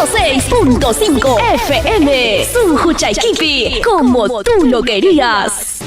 106.5 FM. Sunquchaykipi, como tú lo querías.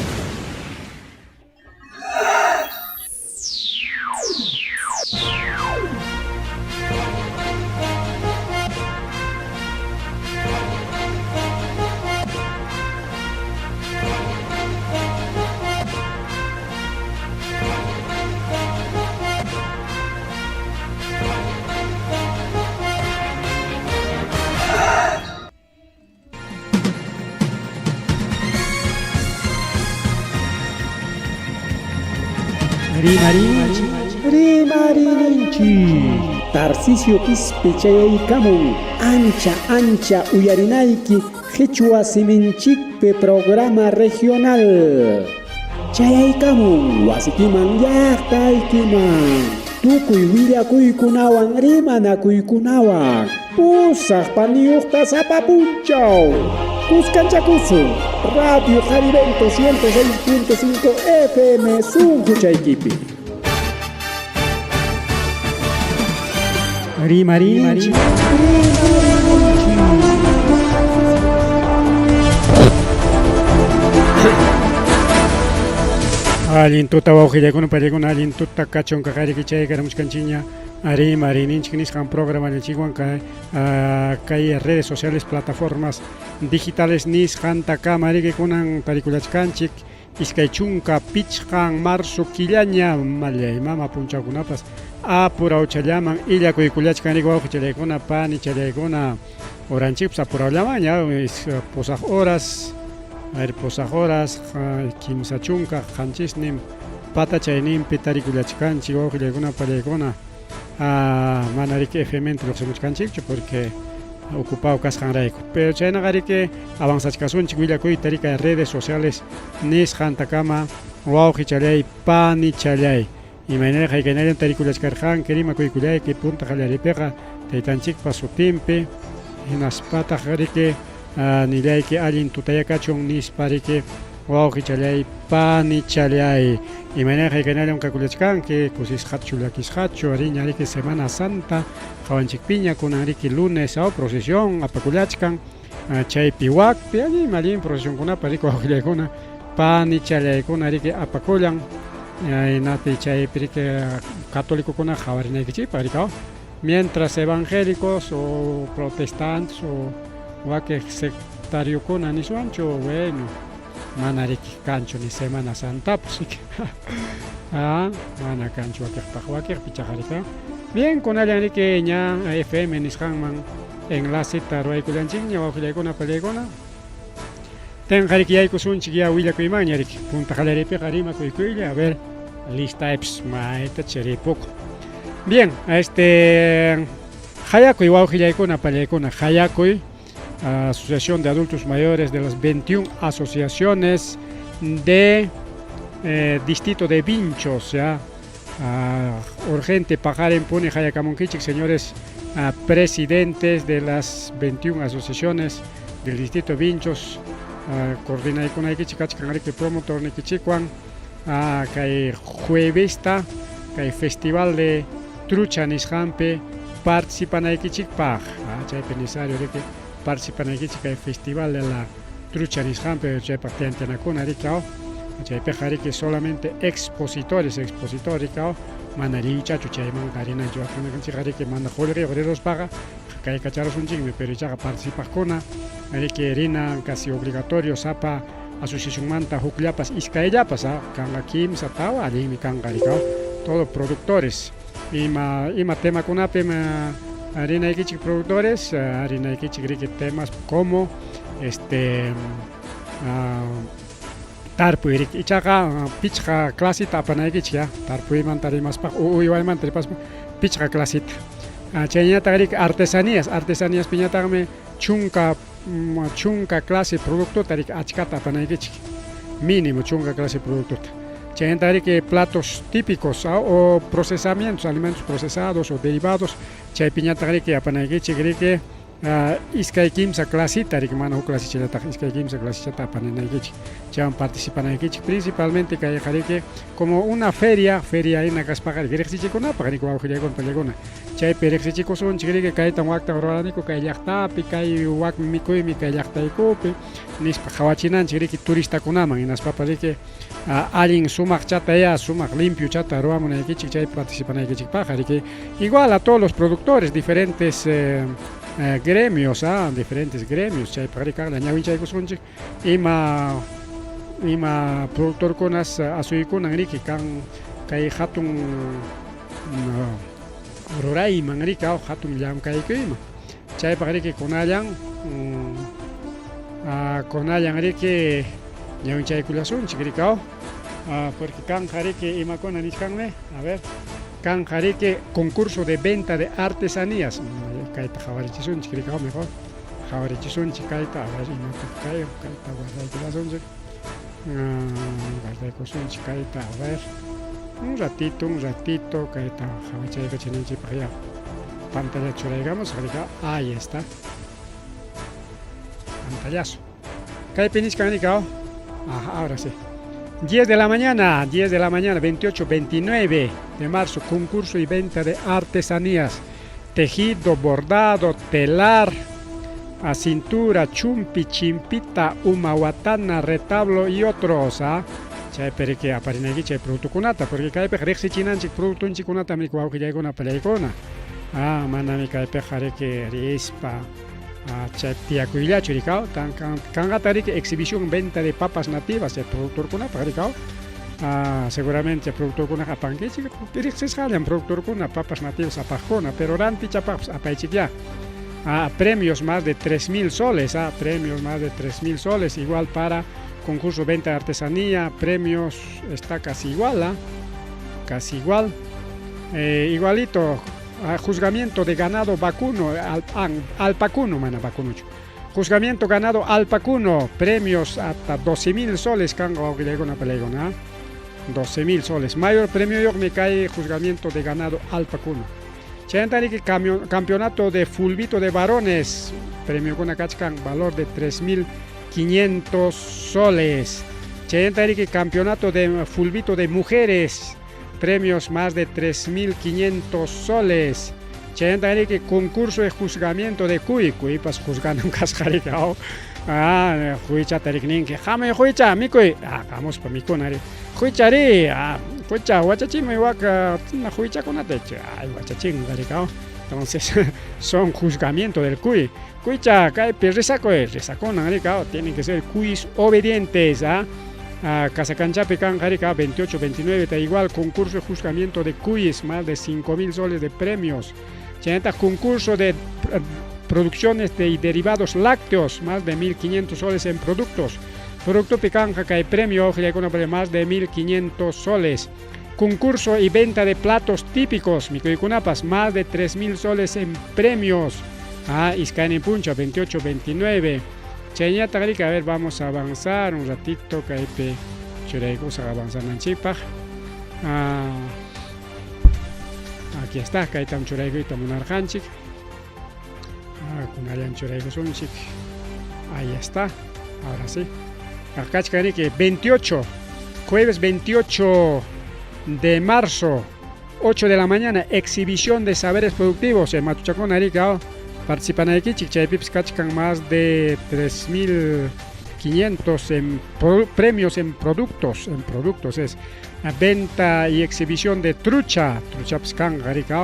Rimarinchik, rimarininchik. Tarcisio Quispe chayaykamun ancha ancha uyarinayki qhichwa siminchikpi programa regional. Chayaykamun wasikiman llaqtaykiman tukuy willakuykunawan rimanakuykunawan pusaq paniyuqta sapa punchaw. Kuskanchakusun Radio Jarivento 106.5 FM sunquchaykipi. Rimarinchik, rimarininchik. Allin tuta wawqillaykuna pallaykuna allin tuta kachun kaqariki chay karamuchkanchikña rimarininchik nisqan programallanchikwan kay kay redes sociales plataformas digitales nisqantakama riki kunan tarikullachkanchik 25 marzo killaña mallay mama punchawkunapas apurawchallaman illakuykullachkan riki wawqichallaykuna panichallaykuna horanchikpas apurawllamanña pusaq horas a ver pusaq horas 37 patachayninpi tarikullachkanchik wawqillaykuna pallaykuna mana riki FM lluqsimuchkanchikchu porque ocupado kasqanrayku pero chaynaqa riki avanzachkasunchik willakuyta riki redes sociales nisqantakama wawqichallay panichallay imaynalla haykaynallam tarikullachkarqanki rimakuykullayki punta qallariypiqa taytanchikpa sutinpi hinaspataq riki nillayki allin tutayakachun nispa riki wawqichallay panichallay imaynalla haykaynallam kakullachkanki kusisqachu llakisqachu ariña riki Semana Santa qawanchikpiña kunan riki lunes aw procesión apakullachkan chaypi wakpi allin allin procesionkunapa riki wawqillaykuna panichallaykuna riki apakullan hinapi chaypi riki católicokuna qawarinaykichikpaq riki aw mientras evangélicos o protestantes o wakiq sectariokuna niswanchu bueno mana riki kanchu ni Semana Santapas riki mana kanchu wakiqpaq wakiqpi chaqa riki bien kunallan riki ña FM nisqanman enlaceta ruwaykullanchikña wawqillaykuna pallaykuna tenqa riki yaykusunchik ya willakuymanña riki punta qallariypiqa rimakuykuylla a ver lista eps mayta chiripukun bien este hayakuy wawqillaykuna pallaykuna hayakuy Asociación de Adultos Mayores de las 21 asociaciones de distrito de Vinchos, ya urgente paqarinpuni hayakamunkichik señores presidentes de las 21 asociaciones del distrito Vinchos coordinaykunaykichik kachkan riki promotornikichikwan kay juevesta kay festival de trucha nisqanpi participanaykichikpaq chaypi necesario riki participanaykichik kay festival de la trucha nisqanpi chaypaq tiantianakuna riki chaypiqa riki solamente expositores expositores riki mana lliwchachu chaymanqa rinanchik wakinninchikqa riki mana qullqiyuq riruspaqa kay kacharusunchikmi pero ichaqa participaqkuna riki rina casi obligatorio sapa asociacionmanta hukllapas iskayllapas kanqa kimsa tawa allinmi kanqa riki todo productores ima ima temakunapim rinaykichik productores rinaykichik riki temas como este tarpuy riki ichaqa pichqa clasita apanaykichik ya tarpuymanta rimaspaqa uywaymanta rimaspa pichqa clasita chayñataq riki artesanías artesaníaspiñataqmi chunka chunka clase productota riki achkata apanaykichik mínimo chunka clase productota chaynataq riki platos típicos o procesamientos alimentos procesados o derivados chaypiñataq riki apanaykichik riki. Iskay kimsa clasita riki mana huk clasichallataq iskay kimsa clasichata apaninaykichik chaywan participanaykichik principalmente kayqa riki como una feria feria hina kaspaqa riki riqsichikunapaq riki wawqillaykuna pallaykuna chaypi riqsichikusunchik riki kaytan waktan ruwaraniku kay llaqtapi kay wak mikuymi kay llaqtaykupi nispa qhawachinanchik riki turistakunaman hinaspapas riki allin sumaq chataya sumaq limpio chata ruwamunaykichik chaypi participanaykichikpaqqa riki igual a todos los productores diferentes gremios diferentes gremios chaypaq riki kaqlla ñawinchaykusunchik ima ima productorkunas asuykunan riki kan kay hatun rurayman riki hatun llamkaykuyman chaypaq riki kunallan kunallan riki ñawinchaykullasunchik riki porque kanqa riki imakuna nichkanmi a ver kanqa riki concurso de venta de artesanías kayta qhawarichisunchik riki mejor qhawarichisunchik kayta a ver imataq kay kayta guardaykullasunchik guardaykusunchik kayta a ver un ratito kayta qhawachaykachinanchikpaq ya pantalla churaykamusaq riki ahí está pantallazo kaypi nichkan riki ajá ahora sí 10 de la mañana, 10 de la mañana, 28, 29 de marzo, concurso y venta de artesanías, tejido, bordado, telar, a cintura, chumpi, chimpita, humahuatana, retablo y otros. Chaypi riki aparinayki chay productokunata, porque kaypiqa riqsichinanchik productonchikkunata riki wawqillaykuna pallaykuna. Manami kaypiqa riki rispa chay tiyakuyllachu riki kanqata riki exhibición venta de papas nativas chay productorkunapaq riki seguramente productorkunaqa apankichik riqsisqallan productorkuna papas nativas apaqkuna, pero rantichapaqpas apaychik ya. Premios más de 3.000 soles, premios más de 3.000 soles, igual para concurso venta de artesanía, premios está casi igual, casi igual, igualito, juzgamiento de ganado vacuno, alpacuno, mana vacunuchu. Juzgamiento ganado alpacuno, premios hasta 12.000 soles, kanqa wawqillaykuna palaykuna, 12.000 soles. Mayor premio me cae juzgamiento de ganado alpacuno. Chaymanta riki campeonato de fulbito de varones, premio kuna kachkan valor de 3.500 soles. Chaymanta riki campeonato de fulbito de mujeres, premios más de 3.500 soles. Chaymanta riki concurso de juzgamiento de cuy, cuypas juzganan kasqa riki, huychata riki ninki, hamuy huycha mikuy, hamuspa mikuna ri, huycha ri, huycha wachachimuy waka huychakunata, ay wachachinqa riki, entonces son juzgamiento del cuy, cuycha kaypi rezakuy, rezakunan riki, tienen que ser cuyes obedientes, Casacanchapi kanqa riki 28, 29, está igual, concurso de juzgamiento de cuyes, más de 5.000 soles de premios. Chaymanta concurso de producciones de derivados lácteos, más de 1.500 soles en productos. Producto kanqa kay premio, más de 1.500 soles. Concurso y venta de platos típicos, mikuykunapas, más de 3.000 soles en premios. Iskaynin punchaw, 28, 29. Chaynata riki, a ver, vamos a avanzar un ratito, kaypi churaykusaq avanzananchikpaq. Aquí está, kaytam churaykuyta munarqanchik. Kunallan churaykusunchik. Ahí está, ahora sí. Kachkan riki, 28, jueves 28 de marzo, 8 de la mañana, exhibición de saberes productivos en Matuchakuna, riki, participanaykichik, chaypipas kachkan más de 3.500 en premios en productos es venta y exhibición de trucha, truchapas kanqa riki,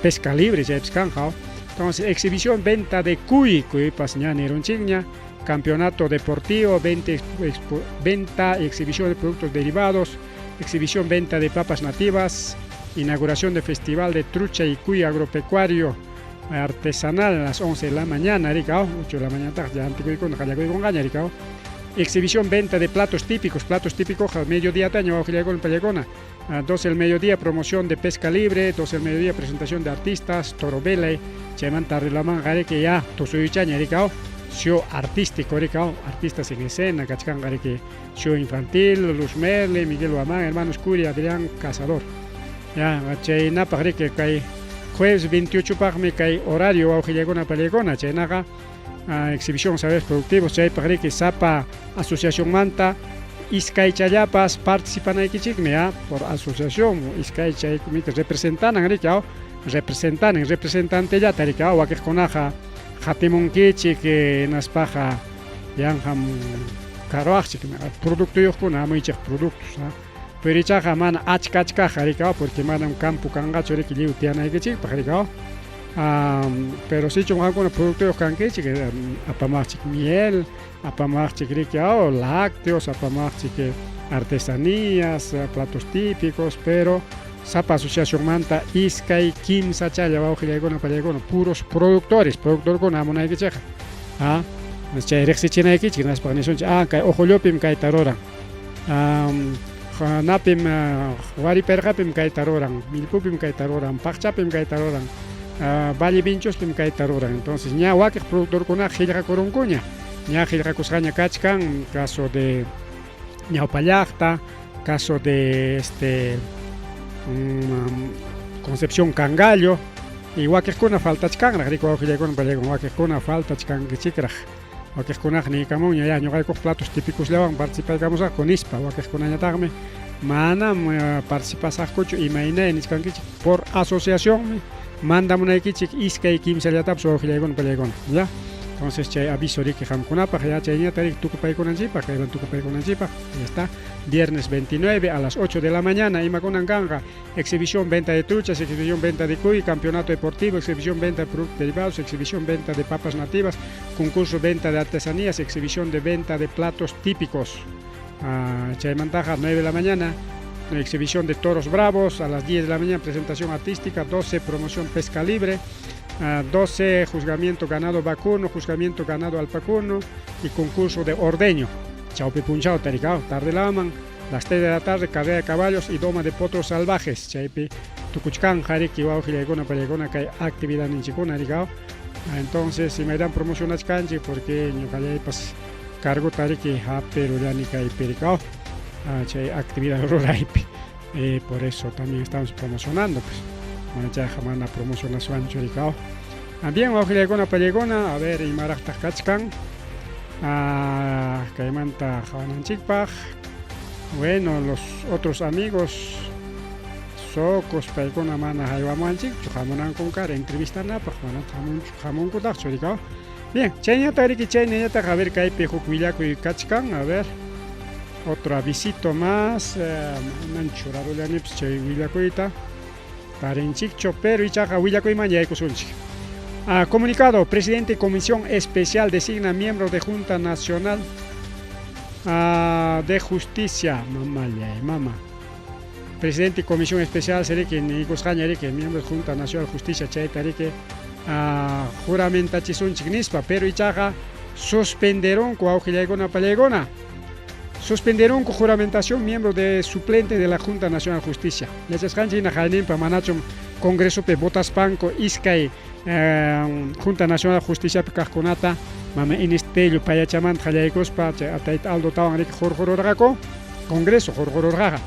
pesca libre chaypas kanja. Entonces, exhibición, venta de cuy, cuypas ña nirunchikña, campeonato deportivo, venta y exhibición de productos derivados, exhibición, venta de papas nativas, inauguración de festival de trucha y cuy agropecuario artesanal a las 11 de la mañana, riki, 8 de la mañana, ya antikuykuna, qallakuykunqaña, riki. Exhibición, venta de platos típicos, platos típicos al mediodía, taño, pallaykuna, a 12 del mediodía, promoción de pesca libre, 12 del mediodía, presentación de artistas, toro vela, chaymanta relaman, que ya, tusuychaña, riki, show artístico, riki, artistas en escena, kachkan, riki, show infantil, Luz Merle, Miguel Guamán, Hermanos Curi, Adrián Cazador. Ya, chaynapaq riki, kay Jueves 28paqmi kay horario wawqillaykuna pallaykuna chaynaqa exhibición saberes productivos chaypaq riki sapa asociacionmanta iskaychallapas participanaykichikmi a por asociación iskaychaymi representanan riki aw representanan representantellata riki aw wakiqkunaqa qatimunkichik hinaspaqa yanqam karuwaqchik productoyuqkuna hamuychik productos a pero ichaqa mana achka achkaqa riki aw porque manam campo kanqachu riki lliw tiyanaykichikpaq riki aw pero sichum qamkuna productoyuq kankichik apamaqchik miel apamaqchik riki aw lácteos apamaqchik artesanías platos típicos pero sapa asociacionmanta iskay kimsachalla wawqillaykuna pallaykuna puros productores productorkuna hamunaykichikqa a chay riqsichinaykichik hinaspa nisunchik ah kay Ojollopim kayta ruran napim Wariperqapim kayta ruran Millpupim kayta ruran Paqchapim kayta ruran Valle Vinchospim kayta ruran entonces ña wakiq productorkunaqa qillqakurunkuña ña qillqakusqaña kachkan caso de Ñawpa llaqta caso de este Concepción Cangallo y wakiqkuna faltachkanraq riki wawqillaykuna pallaykuna wakiqkuna faltachkankichikraq wakiqkunaqa niykamunña ya ñuqaykuq platos típicosllawan participaykamusaqku nispa wakiqkunañataqmi manam participasaqkuchu imaynay nichkankichik por asociacionmi mandamunaykichik iskay kimsallatapas wawqillaykuna pallaykuna ya entonces chay aviso riki qamkunapaq ya chayñata riki tukupaykunanchikpaq kayman tukupaykunanchikpaq ya está viernes 29 a las 8 de la mañana imakunan kanqa exhibición venta de truchas exhibición venta de cuy campeonato deportivo exhibición venta de productos derivados exhibición venta de papas nativas concurso venta de artesanías exhibición de venta de platos típicos chaymantaqa 9 de la mañana exhibición de toros bravos a las 10 de la mañana presentación artística 12 promoción pesca libre 12 juzgamiento ganado vacuno juzgamiento ganado alpacuno y concurso de ordeño chawpi punchaw tarikao tarde laman las 3 de la tarde carrera de caballos y doma de potros salvajes chaypi tukuchkanja riki wawqillaykuna pallaykuna kay actividadninchikkuna rikao entonces imaynan promocionachkanchik porque ñuqallaypas cargota riki hapirurani kaypi rikao chay actividad ruraypi por eso también estamos promocionando pues mana chayqa mana promocionaswanchu rikao bien wawqillaykuna pallaykuna a ver imaraqtaq kachkan kaymanta qawananchikpaq bueno los otros amigos Socos paykuna mana haywamuwanchikchu hamunankum kara entrevistanapaq manataq hamunchu hamunkutaqchu rikao bien chayñataq riki chaynañataq a ver kaypi huk willakuy kachkan a ver otro avisito más manan churarullanipas chay willakuyta tarinchikchu pero ichaqa willakuyman yaykusunchik comunicado presidente comisión especial designa miembro de Junta Nacional de Justicia mamallay mama presidente comisión especial riki niykusqaña riki miembro de Junta Nacional de Justicia chayta riki juramentachisunchik nispa pero ichaqa suspenderunku wawqillaykuna pallaykuna suspenderunku juramentación miembro de suplente de la Junta Nacional de Justicia yachasqanchik hina hayninpa manachum Congresopi votaspanku iskay Junta Nacional de Justiciapi kaqkunata mama Inés Tello payachamanta qallaykuspa chay tayta Aldotawan riki hurqururqaku Congreso hurqururqaqa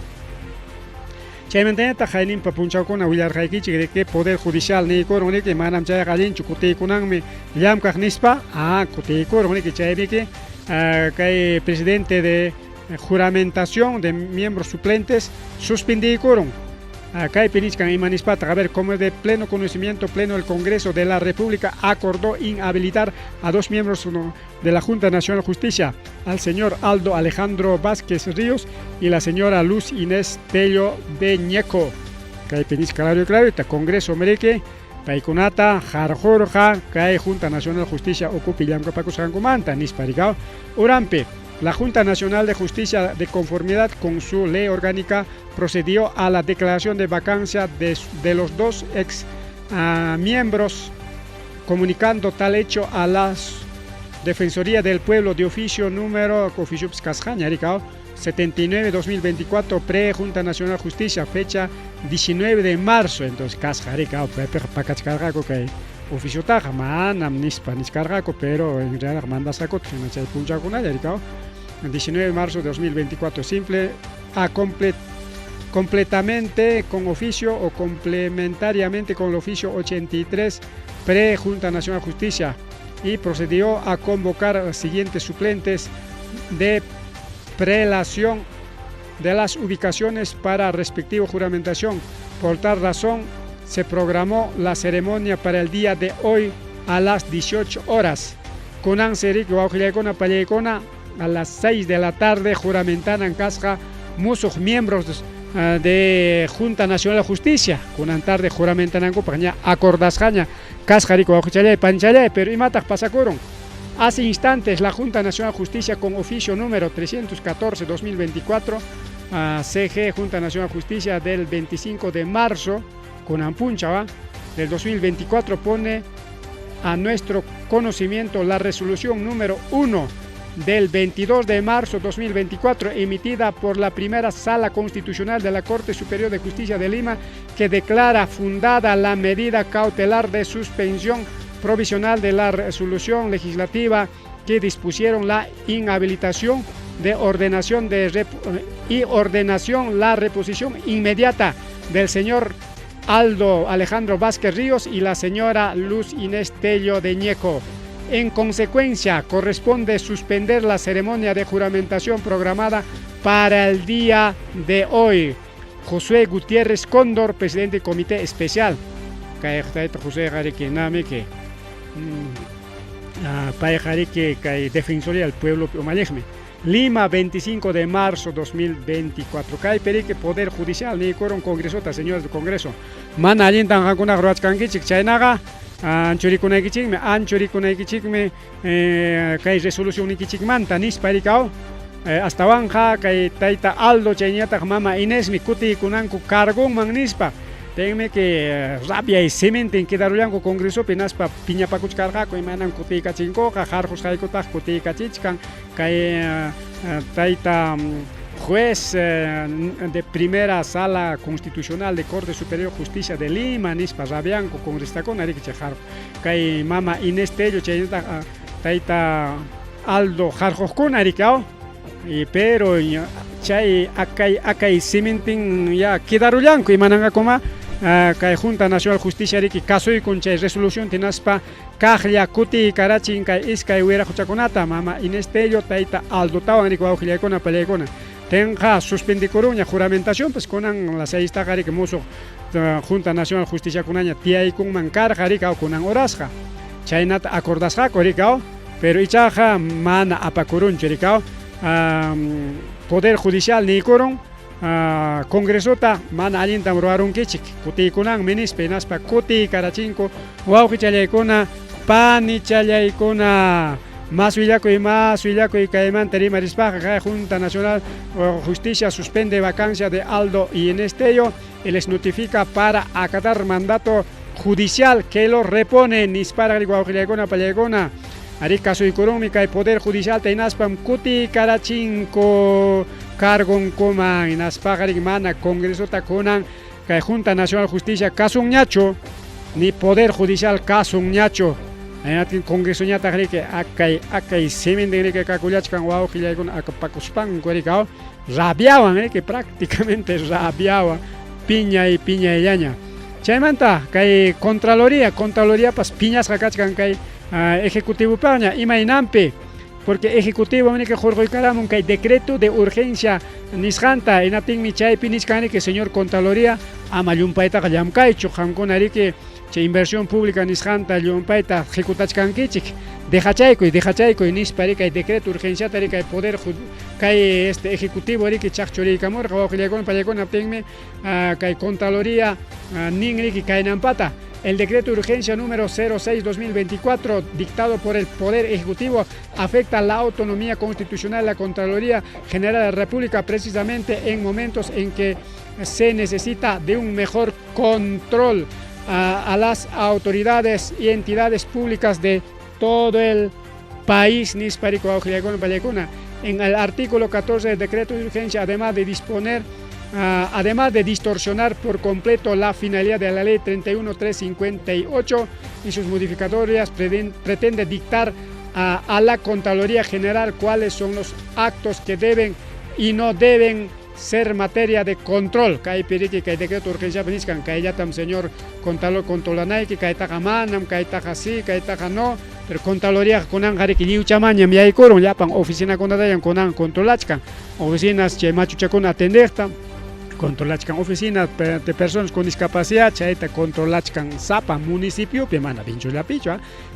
chaymantañataq hayninpa punchawkuna willarqaykichik riki Poder Judicial niykurun riki manam chayqa allinchu kutiykunanmi llamkaq nispa kutiykurun riki chayriki kay presidente de juramentación de miembros suplentes suspendiykurun kaypi nichkan ima nispataq a ver como de pleno conocimiento pleno del Congreso de la República acordó inhabilitar a dos miembros de la Junta Nacional de Justicia, al señor Aldo Alejandro Vázquez Ríos y la señora Luz Inés Tello de Ñeco. Kaypi nichkan claro claro Congreso mereke paykunata harqurqa kay Junta Nacional de Justicia ukupi llamkapakusqankumanta nispa rikao urampi la Junta Nacional de Justicia, de conformidad con su ley orgánica, procedió a la declaración de vacancia de los dos ex miembros, comunicando tal hecho a la Defensoría del Pueblo de oficio número oficio 79-2024 pre-Junta Nacional de Justicia, fecha 19 de marzo. Entonces, kasqa rikao pakachkarqaku kay oficiotaqa manam nispa nichkarqaku pero en realidad mandasqakuta hina chay punchawkunalla rikao 19 de marzo de 2024 simple a Completamente con oficio o complementariamente con el oficio 83 pre-Junta Nacional de Justicia y procedió a convocar a los siguientes suplentes de prelación de las ubicaciones para respectiva juramentación. Por tal razón, se programó la ceremonia para el día de hoy a las 18 horas. Kunansi riki wawqillaykuna pallaykuna a las 6 de la tarde juramentanan kasqa musuq miembros de Junta Nacional de Justicia. Kunan tarde juramentanankupaq ña acordasqaña kasqa riki wawqichallay panchallay, pero imataq pasakurun? Hace instantes la Junta Nacional de Justicia con oficio número 314-2024 CG Junta Nacional de Justicia del 25 de marzo, kunan punchaw del 2024 pone a nuestro conocimiento la resolución número 1 del 22 de marzo 2024 emitida por la primera Sala Constitucional de la Corte Superior de Justicia de Lima que declara fundada la medida cautelar de suspensión provisional de la resolución legislativa que dispusieron la inhabilitación de ordenación de y ordenación la reposición inmediata del señor Aldo Alejandro Vázquez Ríos y la señora Luz Inés Tello de Ñeco. En consecuencia, corresponde suspender la ceremonia de juramentación programada para el día de hoy. Josué Gutiérrez Cóndor, presidente del Comité Especial. José namiki payqa riki kay Defensoría del Pueblo umalliqmi. Lima, 25 de marzo 2024. Kaypi riki Poder Judicial niykurun Congresota, señores del Congreso. Mana allintan qamkunaqa ruwachkankichik, chaynaqa anchurikunaykichikmi, anchurikunaykichikmi kay resolucionnikichikmanta nispa rikaw. Astawanqa kay tayta Aldo chayñataq mama Inesmi kutiykunanku cargonman nispa. Tenme que rabia y simintin quedarullanku Congresopi hinaspa piñapakuchkarqaku imaynam kutiykachinkuqa harqusqaykutaq kutiykachichkan kay tayta juez de primera sala constitucional de Corte Superior de Justicia de Lima nispa rabianku congresistakuna riki chay kay mama Inés Tello chaynataq tayta Aldo harquqkuna riki aw. Y pero chay akay akay simintin ya quedarullanku imananqakuma kay Junta Nacional Justicia riki kasuykun chay resolución hinaspa kaqlla kutiykarachin kay iskay wiraquchakunata mama Inés Tello tayta Aldotawan riki wawqillaykuna pallaykuna tenqa suspendikurunña juramentación pues kunan las 6 taqa riki musuq Junta Nacional Justiciakunaña tiyaykunman karqa riki kunan horasqa chaynata acordasqaku riki pero ichaqa mana apakurunchu riki. Poder Judicial niykurun Congresota mana allintam ruwarunkichik kutiykunanmi nispa hinaspa kutiykarachinku wawqichallaykuna panichallaykuna. Más willakuy kaymanta rimarispaqa kay Junta Nacional Justicia suspende vacancia de Aldo y Inés Tello y les notifica para acatar mandato judicial que lo repone nispara wawqillaykuna pallaykuna. Arí, kasuykurunmi kay Poder Judicial hinaspam kutiykarachinku cargonkuman hinaspaqa mana Congresota kunan kay Junta Nacional Justicia kasunñachu ni Poder Judicial kasunñachu. Hinaptin Congresoñataq riki akay akay simintin riki kakullachkan wawqillaykuna akapakuspanku riki rabiawan riki prácticamente rabiawan piñay piñayllaña. Chaymanta kay Contraloría, Contraloriapas piñasqa kachkan kay Ejecutivopaña imaynanpi, porque Ejecutivo riki hurquykaramun kay decreto de urgencia nisqanta, hinaptinmi chaypi nichkan riki señor Contraloría ama llumpaytaqa llamkaychu qamkuna riki chay inversión pública nisqanta llumpayta ejecutachkankichik dejachaykuy dejachaykuy nispa riki kay decreto urgenciata riki kay poder kay este Ejecutivo riki chaqchuriykamurqa wawqillaykuna pallaykuna. Hinaptinmi kay Contraloría nin riki kaynampata: el decreto de urgencia número 06-2024 dictado por el Poder Ejecutivo afecta la autonomía constitucional de la Contraloría General de la República precisamente en momentos en que se necesita de un mejor control a las autoridades y entidades públicas de todo el país. En el artículo 14 del decreto de urgencia, además de disponer además de distorsionar por completo la finalidad de la ley 31358 y sus modificatorias, pretende dictar a la Contraloría General cuáles son los actos que deben y no deben ser materia de control. Kaypi riki kay decreto urgenciapi nichkan kayllatam señor contralor controlanayki, kaytaqa manam, kaytaqa sí, kaytaqa no, pero contraloriaqa kunanqa riki lliwchamañam yaykurun, llapan oficinakunatañam kunan controlachkan, oficinas chay machuchakuna atendeqta controlachkan, oficina de personas con discapacidad chayta controlachkan sapa municipiopi, mana Vinchullapichu,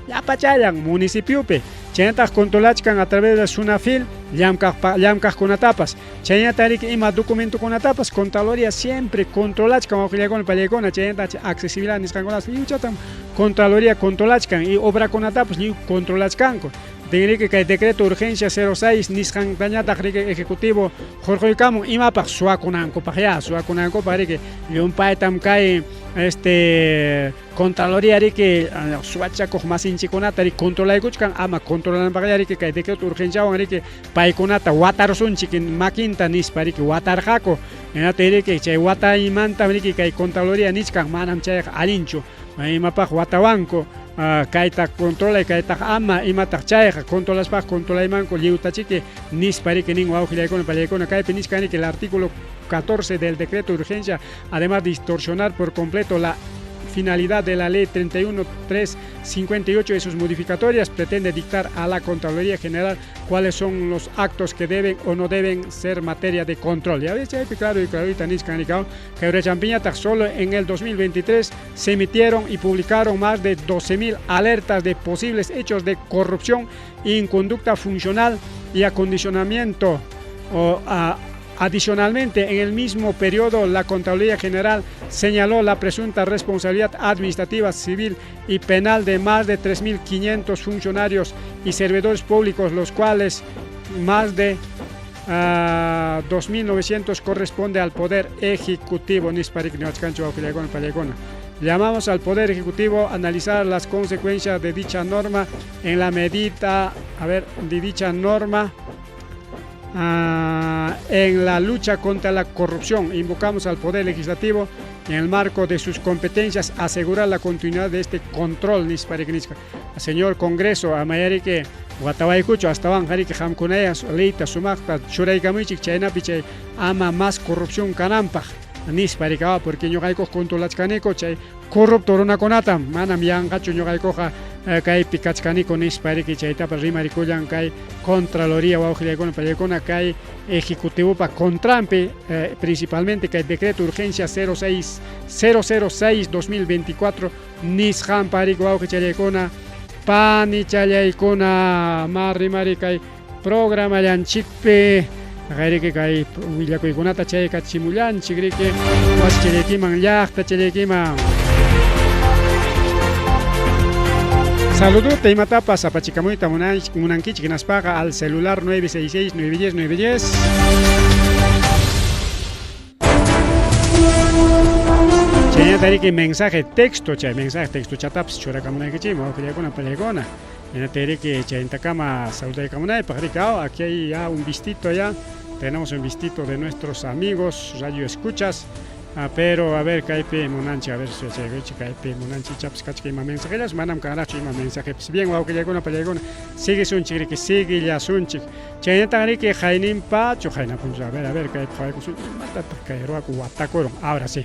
llapachallan municipiopi, chaynataq controlachkan a través de Sunafil llamkaqkunatapas, chaynata riki ima documentokunatapas Contraloría siempre controlachkan wawqillaykuna pallaykuna, chaynataq accesibilidad nisqankunapas lliwchatam Contraloría controlachkan y obrakunatapas lliw controlachkanku. Tinriki kay decreto urgencia 06 nisqantañataq riki ejecutivo hurquykamun imapaq suwakunankupaq ya, suwakunankupaq riki llumpaytam kay este Contraloría riki suwachakuq masinchikunata riki controlaykuchkan, ama controlananpaqya riki kay decreto urgenciawan riki paykunata watarusunchik makinta nispa riki watarqaku, hinaptin riki chay wataymantam riki kay Contraloría nichkan manam chayqa allinchu, imapaq watawanku kayta controlay kaytaq ama imataq chayqa controlaspaqa controlaymanku lliwtachiki nispa riki nin wawqillaykuna pallaykuna, kaypi nichkan riki el artículo 14 del decreto de urgencia, además distorsionar por completo la finalidad de la ley 31.358 y sus modificatorias, pretende dictar a la Contraloría General cuáles son los actos que deben o no deben ser materia de control. Ya ves, chaypi claro y clarita nichkan rikao, kay urachampiñataq solo en el 2023 se emitieron y publicaron más de 12.000 alertas de posibles hechos de corrupción, inconducta funcional y acondicionamiento o adicionalmente, en el mismo periodo, la Contraloría General señaló la presunta responsabilidad administrativa, civil y penal de más de 3.500 funcionarios y servidores públicos, los cuales más de 2.900 corresponde al Poder Ejecutivo. Llamamos al Poder Ejecutivo a analizar las consecuencias de dicha norma en la medida, a ver, de dicha norma en la lucha contra la corrupción. Invocamos al Poder Legislativo en el marco de sus competencias asegurar la continuidad de este control. Señor Congreso, amayariki watawaykuchu astawan qariki qamkunaya leyta sumaqta churaykamuychik chaynapi chay ama más corrupción kananpaq nispa rikawa, porque ñuqaykuqa controlachkaniku chay corrupto runakunatam, manam yanqachu ñuqaykuqa kaypi kachkaniku nispa riki chaytapas rimarikullan kay Contraloría wawqillaykuna pallaykuna kay ejecutivopa contranpi, principalmente kay decreto urgencia 06 006 2024 nisqanpa riki wawqichallaykuna panichallaykuna ma rimari kay programallanchikpi qayriki kay willakuykunata chaykachimullanchik riki wasichallaykiman llaqtachallaykiman. Saludota imatapas apachikamuyta munankichik hinaspaqa al celular 966 910 910. Chaynata riki mensaje texto, chay mensaje texto chatapas churakamunaykichikman wawqillaykuna pallaykuna. Hinata riki chayntakama saludaykamunaypaq riki, aquí hay ya un vistito ya, tenemos un vistito de nuestros amigos radio escuchas. Pero a ver kaypi munanchik, a ver si kaypi munanchik ichapas kachka ima mensajellas, manam kanraqchu ima mensajepas. Bien wawqillaykuna pallaykuna, siguisunchik riki, siguillasunchik. Chaynataq riki hayninpachu haynapunchu, a ver kaypi qhawaykusun imatataq kay ruwaku watakurun, ahora sí.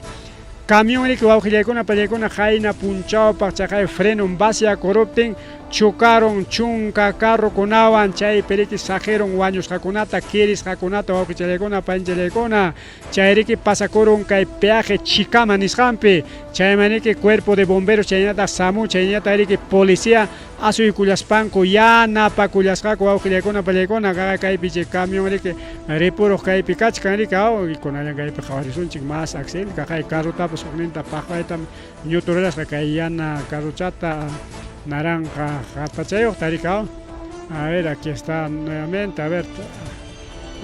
Camión riki wawqillaykuna pallaykuna hayna punchawpaq chaqay frenon vaciakuruptin chocaron chunka carrokunawan chaypi riki saqirun wañusqakunata kirisqakunata wawqichallaykuna panchallaykuna, chayriki pasakurun kay peaje Chicama nisqanpi, chayman riki cuerpo de bomberos chaynataq SAMU chaynataq riki policía asuykullaspanku yanapakullasqaku wawqillaykuna pallaykuna, kaypi chay camión riki ripuruq kaypi kachkan riki, kunallan kaypi qhawarisunchik más accidente kaqay carrotapas hukninta paqwaytam ñutururasqa kay yana carrochata naranja qatachayuqta riki, a ver, aquí está nuevamente, a ver,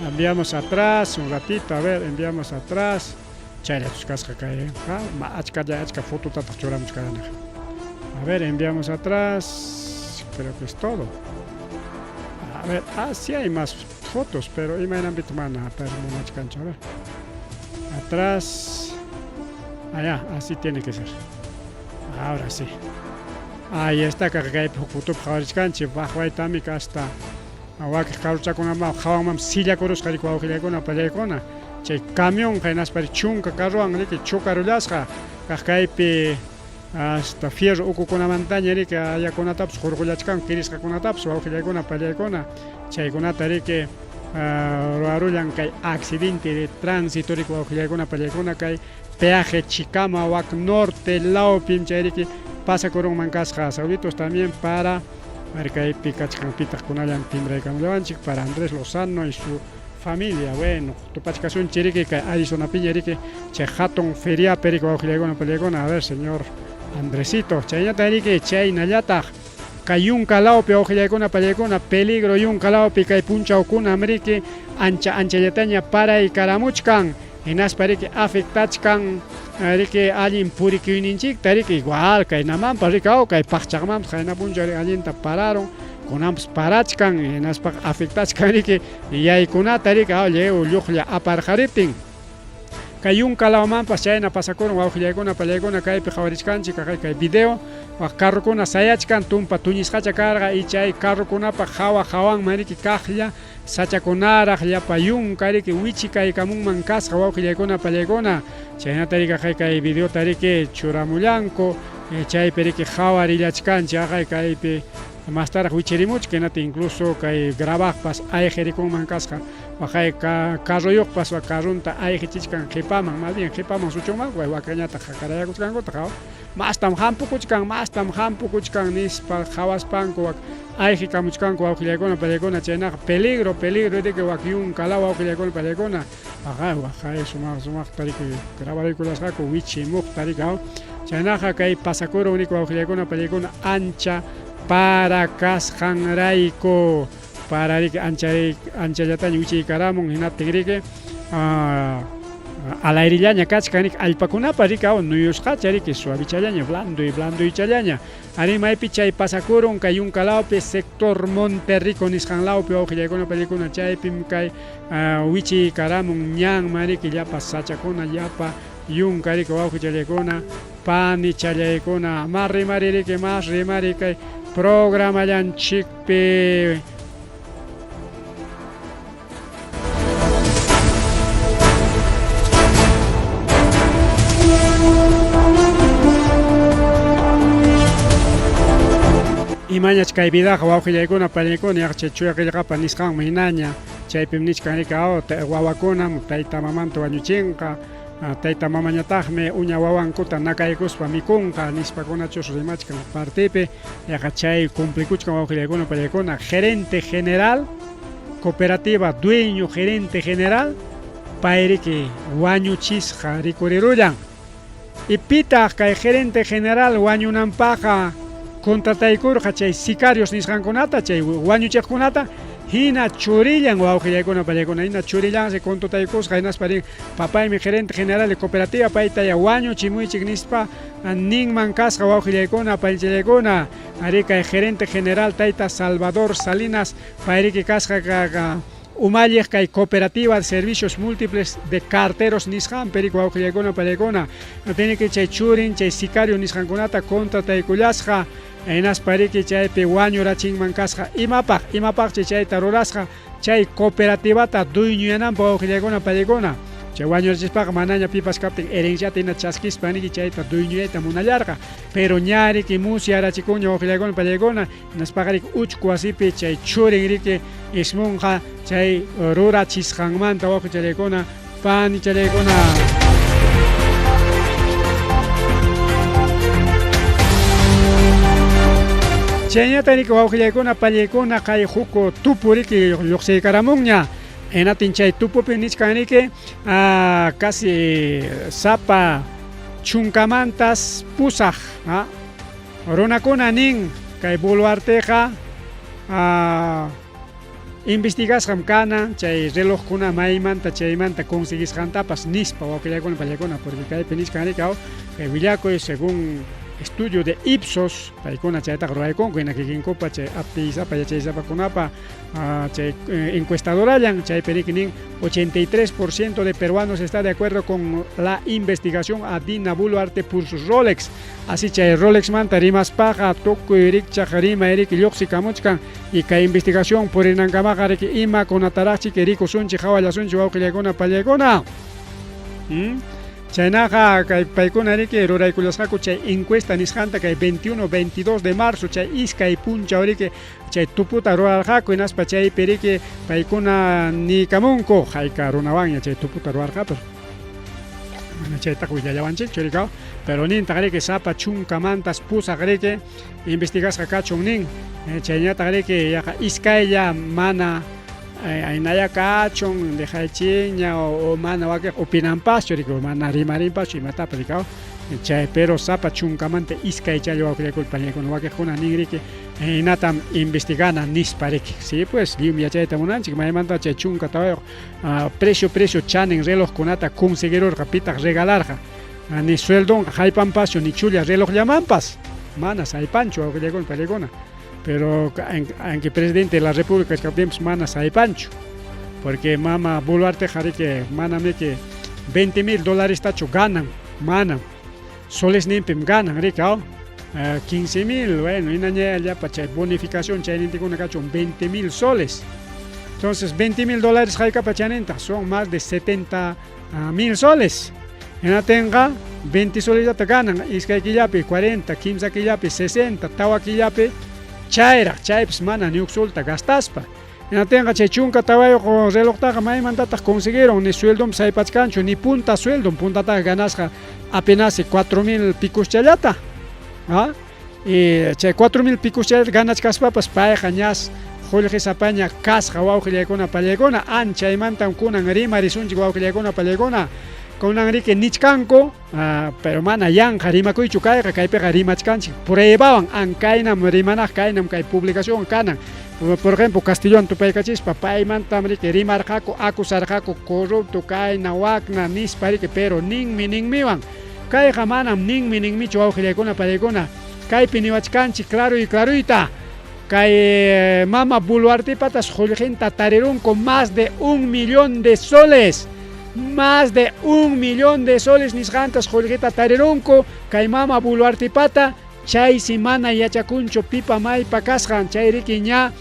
enviamos atrás un ratito, a ver, enviamos atrás, chayllatus kasqa kay, achkalla achka fototataq churamuchkaraniqa. A ver, enviamos atrás, creo que es todo. A ver, sí hay más fotos, pero imaynanpitaq mana, pero munachkanchu, a ver. Atrás, allá, así tiene que ser. Ahora sí. Ahí está, kaypi huk fotopi qhawarichkanchik, baqwaytami hasta wakiq carrochakunaman qhawanman sillakurusqa riki wawqillaykuna pallaykuna. Chay camionqa hinaspa chunka carrowan riki chocarullasqa kaq kaypi hasta fierro ukukunamantaña riki ayakunatapas hurqullachkanku kirisqakunatapas wawqillaykuna pallaykuna chaykunata riki ruwarullan kay accidente de tránsito riki wawqillaykuna pallaykuna kay peaje Chicama wak norte lawpim chay riki pasakurunman kasqa. Saluditos también para kaypi kachkan pitaq kunallan timbraykamullawanchik para Andrés Lozano y su familia. Bueno, tupachkasunchik riki kay Arizonapiña riki chay hatun feriapi riki wawqillaykuna pallaykuna. A ver, señor Andresito, chaynata riki chaynallataq kay yunka lawpi wawqillaykuna pallaykuna peligro yunka lawpi kay punchawkunam riki ancha anchallataña paraykaramuchkan hinaspa riki afectachkan riki allin purikuyninchikta riki igual kay namanpas riki aw kay paqchaqmanpas qayna punchaw riki allinta pararun kunanpas parachkan hinaspa afectachkan riki yaykunata riki aw lliw lluqlla aparqariptin. Kay yunka lawmanpas chayna pasakurun wawqillaykuna pallaykuna kaypi qhawarichkanchik kaqay kay video wak carrokuna sayachkan tumpa tuñisqacha karqa y chay carrokunapa hawa hawanman riki kaqlla sachakunaraq llapa yunka riki wichikaykamunman kasqa wawqillaykuna pallaykuna chaynata riki kaqay kay videota riki churamullanku chaypi riki qhawarillachkanchik aqay kaypi mastaraq wichirimuchka hinata incluso kay grabaqpas ayqirikunman kasqa waqay carroyuqpas wa carronta ayqichichkan qipaman más bien qipaman suchunman wakañataq qaqarayakuchkankutaq aw mastam hampukuchkan mastam hampukuchkan nispa qhawaspanku wak ayqikamuchkanku wawqillaykuna pallaykuna chaynaqa peligro peligro riki wak yunkalaw wawqillaykuna pallaykuna waqay waqay sumaq sumaqta riki grabaraykulasqaku wichimuqta riki aw chaynaqa kay pasakurun riki wawqillaykuna pallaykuna ancha para kasqanrayku para riki ancha anchallataña wichiykaramun hinaptin riki alayrillaña kachkan riki allpakunapa riki aw nuyusqacha riki suavichallaña blanduy blanduychallaña arí maypi chay pasakurun kay yunka lawpi sector Monterrico nisqan lawpi wawqillaykuna pallaykuna chaypim kay wichiykaramun ñanman riki llapa sachakuna llapa yunka riki wawqichallaykuna panichallaykuna mas rimari riki mas rimari kay programallanchikpi. Imañach kay vidaqa wawqillaykuna pañaykuna yaqa chay chuya qillqapa nisqanman hinaña chaypim nichkan riki aw wawakunam tayta mamanta wañuchinqa tayta mamañataqmi uña wawankuta nakaykuspa mikunqa nispakunachus rimachkan partipi yaqa chay cumplikuchkan wawqillaykuna pañaykuna gerente general cooperativa dueño gerente general pay riki wañuchisqa rikurirullan y pitaq kay gerente general wañunanpaqqa contrataykurqa chay sicarios nisqankunata chay wañuchiqkunata hina churillan wawqillaykuna pallaykuna hina churillansi contrataykusqa hinaspa rin papaymi gerente general de cooperativa paytaya wañuchimuychik nispa ninman kasqa wawqillaykuna paychallaykuna arí kay gerente general tayta Salvador Salinas payriki kasqa kaqa umalliq kay cooperativa de servicios múltiples de carteros nisqanpi riki wawqillaykuna pallaykuna tiene que chay churin chay sicario nisqankunata contrataykullasqa hinaspa riki chaypi wañurachinman kasqa imapaq imapaqchi chayta rurasqa chay cooperativata dueñoyananpaq wawqillaykuna pallaykuna chay wañurachispaqa manaña pipas kaptin herenciata hina chaskispa riki chayta dueñoyayta munallarqa pero ña riki musyarachikuña wawqillaykuna pallaykuna hinaspaqa riki uchku wasipi chay churin riki ismunqa chay rurachisqanmanta wawqichallaykuna panichallaykuna. Chayñata riki wawqillaykuna pallaykuna kay huk tupu riki lluqsiykaramunña hinatin chay tupupi nichkan riki casi sapa chunkamantas pusaq runakuna nin kay Boluarteqa investigasqam kanan chay relojkuna maymanta chaymanta conseguisqantapas nispa wawqillaykuna pallaykuna porque kaypi nichkan riki kay willakuy según Estudio de Ipsos, paykuna chaytaqa ruraykunku, hina kikinkupa chay atiysapa yachaysapakunapa chay encuestadorallan, chaypi riki nin 83% de peruanos está de acuerdo con la investigación a Dina Boluarte por sus Rolex. Así chay Rolexmanta rimaspaqa tukuy rikchaq rimay riki lluqsikamuchkan y kay investigación purinankamaqa riki imakunataraqchik rikusunchik hawallasunchik wawqillaykuna pallaykuna. Chaynaqa kay paykuna riki ruraykullasqaku chay encuesta nisqanta kay 21, 22 de marzo chay iskay punchaw riki chay tuputa rurarqaku hinaspa chaypi riki paykuna niykamunku hayka runawanña chay tuputa rurarqapas mana chaytaqa willallawanchikchu riki pero nintaq riki sapa chunkamantas pusaq riki investigasqa kachun nin chayñataq riki yaqa iskaylla mana aynaya kachun dejaychikña o mana wakinqa opinanpaschu riki mana rimarinpaschu imatapas riki chay pero sapa chunkamanta iskay challwa wawqillaykuna pañaykuna wakiqkuna nin riki hinatam investigana nispa riki sí pues lliwmi yachayta munanchik maymanta chay 14 precio precio chanin relojkunata conseguirurqa pitaq regalarqa ni sueldonqa haypanpaschu ni chulla relojllamanpas manas haypanchu wawqillaykuna pañaykuna pero aunque presidente de la república kachkaptinpas manas haypanchu porque mama Boluarteqa riki manamiki 20 mil dolarestachu ganan manam solesninpim ganan riki aw 15 mil bueno hinaña llapa chay bonificación chaynintikuna kachun 20 mil soles entonces 20 mil dólares haykapa chanintaq son más de 70 mil soles hinatinqa 20 solesllata ganan iskay killapi 40 kimsa killapi 60 tawa killapi chayraq chaypas mana ni huk solta gastaspa hinatinqa chay 14 relojtaqa maymantataq conseguiron ni sueldonpas haypachkanchu ni punta sueldon puntataqa ganasqa apenas 4 mil picoschallata y chay 4 mil picoschallata ganachkaspapas payqa ñas qullqisapaña kasqa wawqillaykuna pallaykuna anchaymantam kunan rimarisunchik wawqillaykuna pallaykuna kunan riki nichkanku pero mana yanqa rimakuychu kayqa kaypiqa rimachkanchik pruebawan an kaynam rimanaq kaynam kay publicación kanan por ejemplo Castillowan tupaykachispa paymantam riki rimarqaku acusarqaku corrupto kayna wakna nispa riki pero ninmi ninmiwan kayqa manam ninmi ninmichu wawqillaykuna pallaykuna kaypi niwachkanchik claro y claruyta kay mama Boluartepatas qullqinta tarirunku más de 1 millón de soles más de 1 millón de soles nisqantas qullqita tarirunku kay mama Boluartepata chaysi mana yachakunchu pipa maypa kasqan chay riki ña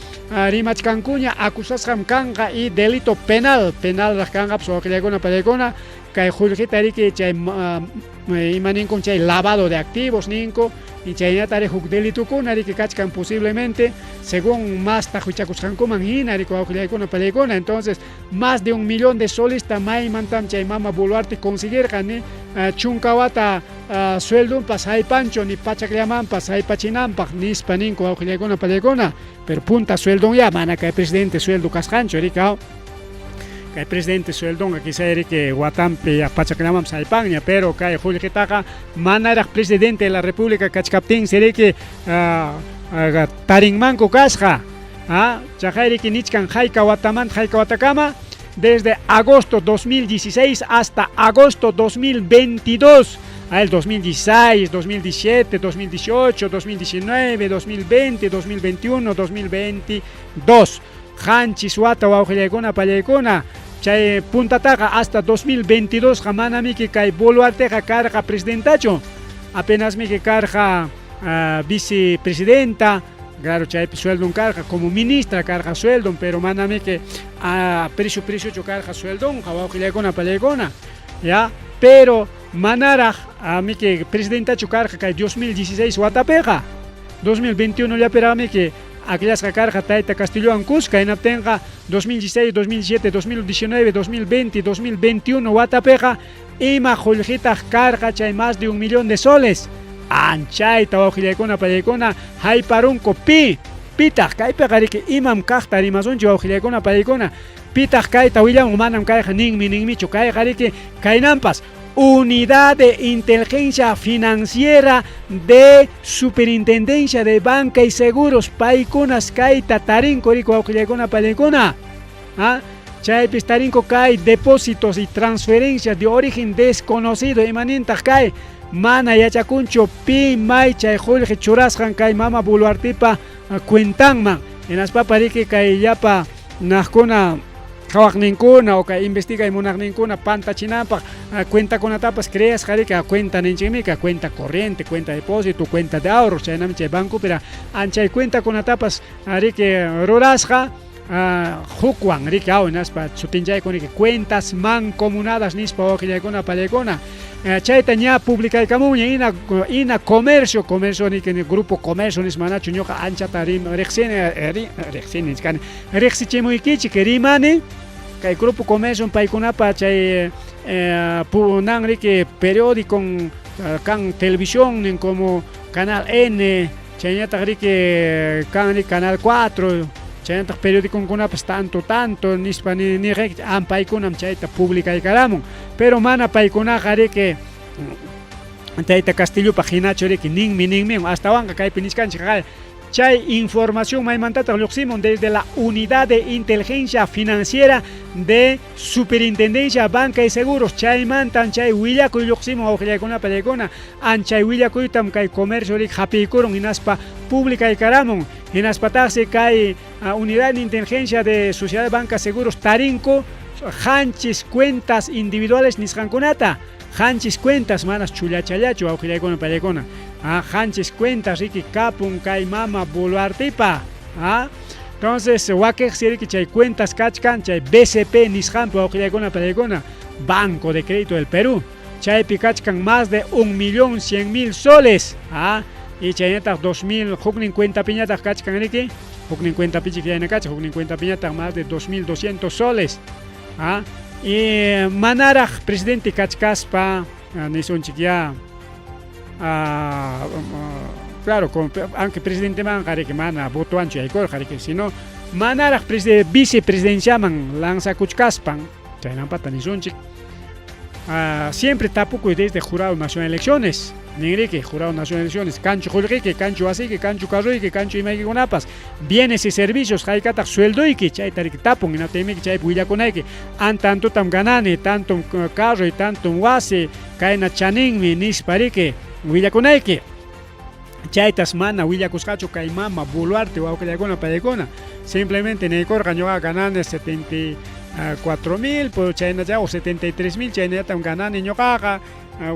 rimachkankuña acusasqam kanqa y delito penal penalraq kanqapas wawqillaykuna pallaykuna kay qullqita riki chay ima ninkun chay lavado de activos ninku y chaynata huk delitukuna riki kachkan posiblemente según masta huchakusqankuman hina riki wawqillaykuna pallaykuna entonces más de 1 millón de soles maymantam chay mama Boluarte conseguirqa ni chunka wata sueldonpas haypanchu ni pachakllamanpas haypachinanpaq nispa ninku wawqillaykuna pallaykuna pero punta sueldon ya mana kay presidente sueldo kasqanchu riki kay presidente sueldonqa quizá riki watanpi pachakllamanpas haypanña pero kay qullqitaqa manaraq presidente de la república kachkaptinsi riki tarinmanku kasqa chaqay riki nichkan hayka watamanta hayka watakama desde agosto 2016 hasta agosto 2022 el 2016, 2017, 2018, 2019, 2020, 2021, 2022 qanchis wata wawqillaykuna pallaykuna chay puntataqa hasta 2022 qa manamiki kay Boluarteqa karqa presidentachu apenasmiki karqa vicepresidenta claro chaypi sueldon karqa como ministra karqa sueldon pero manamiki precio preciochu karqa sueldonqa wawqillaykuna pallaykuna ya pero manaraq miki presidentachu karqa kay 2016 watapiqa 2021 llapiraqmiki akllasqa karqa tayta Castillowan kuska hinaptinqa 2016, 2017, 2019, 2020, 2021 watapiqa ima qullqitaq karqa chay más de 1 millón de soles anchayta wawqillaykuna pallaykuna hayparunku pi pitaq kaypiqa riki imam kaqta rimasunchik wawqillaykuna pallaykuna pitaq kayta willamun manam kayqa ninmi ninmichu kayqa riki kaynanpas Unidad de Inteligencia Financiera de Superintendencia de Banca y Seguros paykunas kayta tarinku riki wawqillaykuna pallaykuna chaypis tarinku kay depósitos y transferencias de origen desconocido imanintaq kay Mana yachakunchu pi may chay qullqi churasqan kay mama Boluartepa cuentanman. Hinaspapa riki kay llapa naqkuna qhawaqninkuna o kay investigay munaqninkuna pantachinanpaq cuentakunatapas creasqa riki cuenta ninchikmi ka cuenta corriente, cuenta depósito, cuenta de ahorros chaynami chay bancopira anchay cuentakunatapas riki rurasqa hukwan riki aw hinaspa sutinchaykun riki cuentas mancomunadas nispa wawqillaykuna pallaykuna chayta ña publicaykamunña ina ina comercio comercio niki grupo comercio nispa manachu ñuqa anchata riqsini riqsini nichkani riqsichimuykichik rimani kay grupo comercio paykunapa chay punan riki periódico kan televisión nin como canal N chaynataq riki kan riki canal 4 chaynataq periodiconkunapas tanto tanto nispa niqayki an paykunam chayta publicaykaramun pero mana paykunaqa riki tayta Castillopaq hinachu riki ninmi ninmi astawanqa kaypi nichkanchik chay información maymantataq lluqsimun desde la Unidad de Inteligencia Financiera de Superintendencia Banca y Seguros chaymantan chay willakuy lluqsimun wawqillaykuna pallaykuna anchay willakuytam kay comercio riki hapiykurun hinaspa publicaykaramun hinaspataqsi kay Unidad de Inteligencia de Sociedad de Banca Seguros tarinku qanchis cuentas individuales nisqankunata qanchis cuentas manas chullachallachu wawqillaykuna pallaykuna qanchis cuentas riki kapun kay mama Boluartepa entonces wakiqsi riki chay cuentas kachkan chay BCP nisqanpi wawqillaykuna pallaykuna Banco de Crédito del Perú chaypi kachkan más de 1.100.000 soles y chaynataq 2000 huknin cuentapiñataq kachkan riki huknin cuentapichik yayna kachkan huknin cuentapiñataq más de 2200 soles y manaraq presidente kachkaspa nisunchik ya claro aunque presidentemanqa riki mana votowanchu yaykurqa riki sino manaraq vicepresidenciaman lanzakuchkaspan chaynampata nisunchik siempre tapukuy desde Jurado Nacional de Elecciones ninriki Jurado Nacional de Elecciones kanchu qullqiyki kanchu wasiyki kanchu carroyki kanchu imaykikunapas bienes y servicios haykataq sueldoyki chayta riki tapun hinaptinmiki chaypi willakunayki an tantotam ganani tantum carroy tantum wasi kayna chaninmi nispa riki willakunayki chaytas mana willakusqachu kay mama Boluarte wawqillaykuna pallaykuna simplemente niykurqa ñuqa ganani 74 mil chaynacha o 73 mil chaynallatam ganani ñuqaqa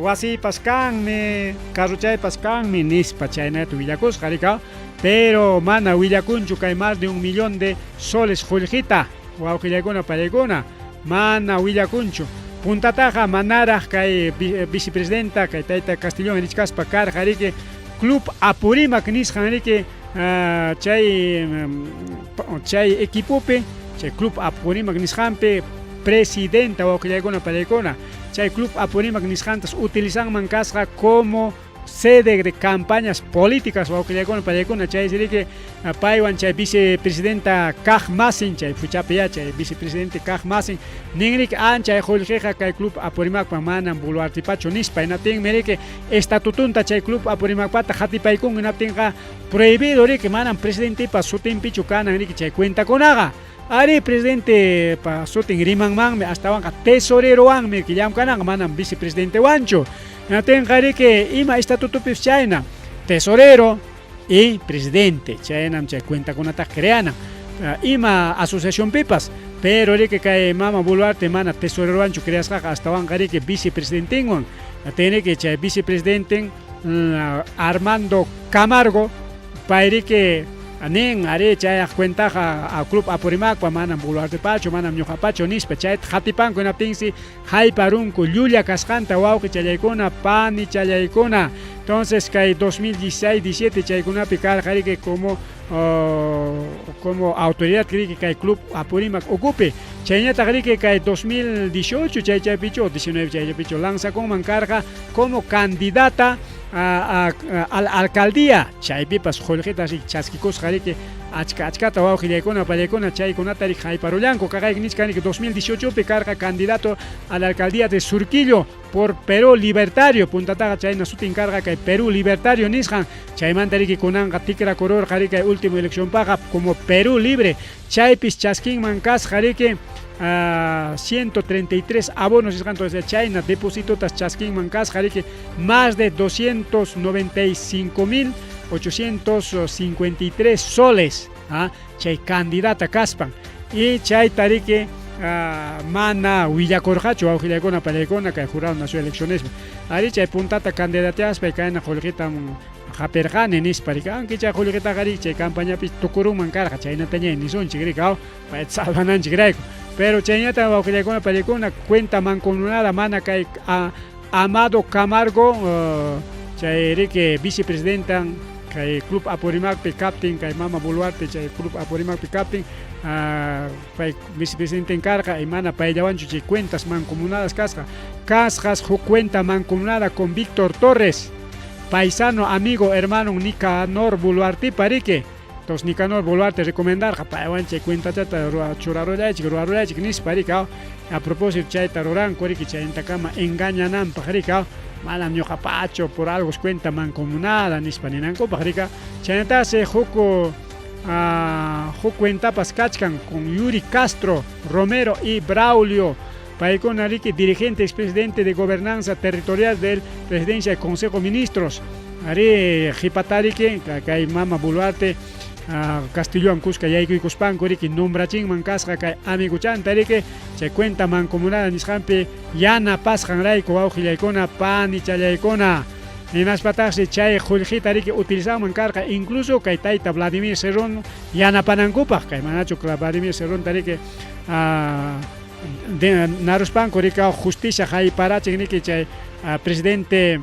wasiypas kanmi carrochaypas kanmi nispa chaynata willakusqa rika pero mana willakunchu kay más de 1 millón de soles qullqita wawqillaykuna pallaykuna mana willakunchu puntataqa manaraq kay vicepresidenta kay tayta Castillon richkaspa karqa riki Club Apurímac nisqan riki chay chay equipopi chay Club Apurímac nisqanpi presidenta wawqillaykuna pallaykuna chay Club Apurímac nisqantas utilizanman kasqa como sede de campañas políticas wawqillaykuna pallaykuna chay riki paywan chay vicepresidenta kaq masin chay fuchapi ya chay vicepresidente kaq masin ninriki anchay qullqiqa kay Club Apurímacpa manam Boluartepachu nispa hinaptinmi riki estatutunta chay Club Apurímacpata qatipaykun hinaptinqa prohibido riki manam presidentepa sutinpichu kanan riki chay cuentakunaqa ari presidentepa sutin rimanmanmi astawanqa tesorerowanmi llamkananqa manam vicepresidentewanchu hinaptinqa riki ima estatutupis chayna tesorero y presidente chaynam chay cuentakunata creanan ima asociacionpipas pero riki kay mama Boluarte mana tesorerowanchu creasqaqa astawanqa riki vicepresidentenwan tiene que chay vicepresidenten Armando Camargo pay riki nin ari chayaq cuentaqa a Club Apurímacpa manam Boluartepachu manam ñuqapachu nispa chayta qatipanku hinaptinsi hayparunku llulla kasqanta wawqi challaykuna pani challaykuna entonces kay 2016 17 chaykunapi karqa riki como autoridad riki kay Club Apurímac ukupi chayñataq riki kay 2018 chay chaypichu 19 chay chaypichu lanzakunman karqa como candidata a la alcaldía chaypipas qullqita riki chaskikusqa riki achka achkata wawqillaykuna pallaykuna chaykunata riki hayparullanku kaqayki nichkan riki 2018 pi karqa candidato a la alcaldía de Surquillo por Perú Libertario puntataqa chayna sutin karqa kay Perú Libertario nisqan chaymanta riki kunanqa tikrakururqa riki kay último eleccionpaqa como Perú Libre chaypis chaskinman kasqa riki 133 abonos nisqanta, o sea, chayna depositotas chaskinman kasqa riki más de 295.853 soles, chay candidata kaspan. Y chayta riki mana willakurqachu wawqillaykuna pallaykuna kay Jurado Nacional de Elecciones. Ari chay puntata candidateaspa kayna qullqitam hapirqani nispa riki, aunque chay qullqitaqa riki chay campañapi tukurunman karqa, chaynataña nisunchik riki, payta salvananchikrayku. Pero chayñata wawqillaykuna pallaykuna cuenta mancomunada mana kay Amado Camargo, chay riki vicepresidentan kay Club Apurimacpi kaptin, kay Mama Boluarte chay Club Apurimacpi kaptin, pay vicepresidenten karqa y mana payllawanchu chay cuentas mancomunadas kasqa. Kasqas huk cuenta mancomunada con Víctor Torres, paisano, amigo, hermano Nicanor Boluartepa riki. Entonces Nicanor Boluarte recomendarqa paywan chay cuentachata churarullaychik, ruwarullaychik nispa riki. A propósito chayta ruranku riki chaynintakama engañananpaq riki, manam ñuqapachu, por algo es cuenta mancomunada nispa ninankupaq riki. Chaynataqsi huk cuentapas kachkan con Yuri Castro Romero y Braulio. Paykuna riki dirigente expresidente de gobernanza territorial del Presidencia del Consejo de Ministros. Ari qhipata riki kay Mama Boluarte Castillowan kuska yaykuykuspanku riki nombrachinman kasqa kay amiguchanta riki chay cuenta mancomunada nisqanpi yanapasqanrayku wawqillaykuna panichallaykuna. Hinaspataqsi chay qullqita riki utilizanman karqa incluso kay tayta Vladimir Cerrón yanapanankupaq, kay manachu Vladimir Cerronta riki naruspanku riki justicia hayparachin riki chay presidente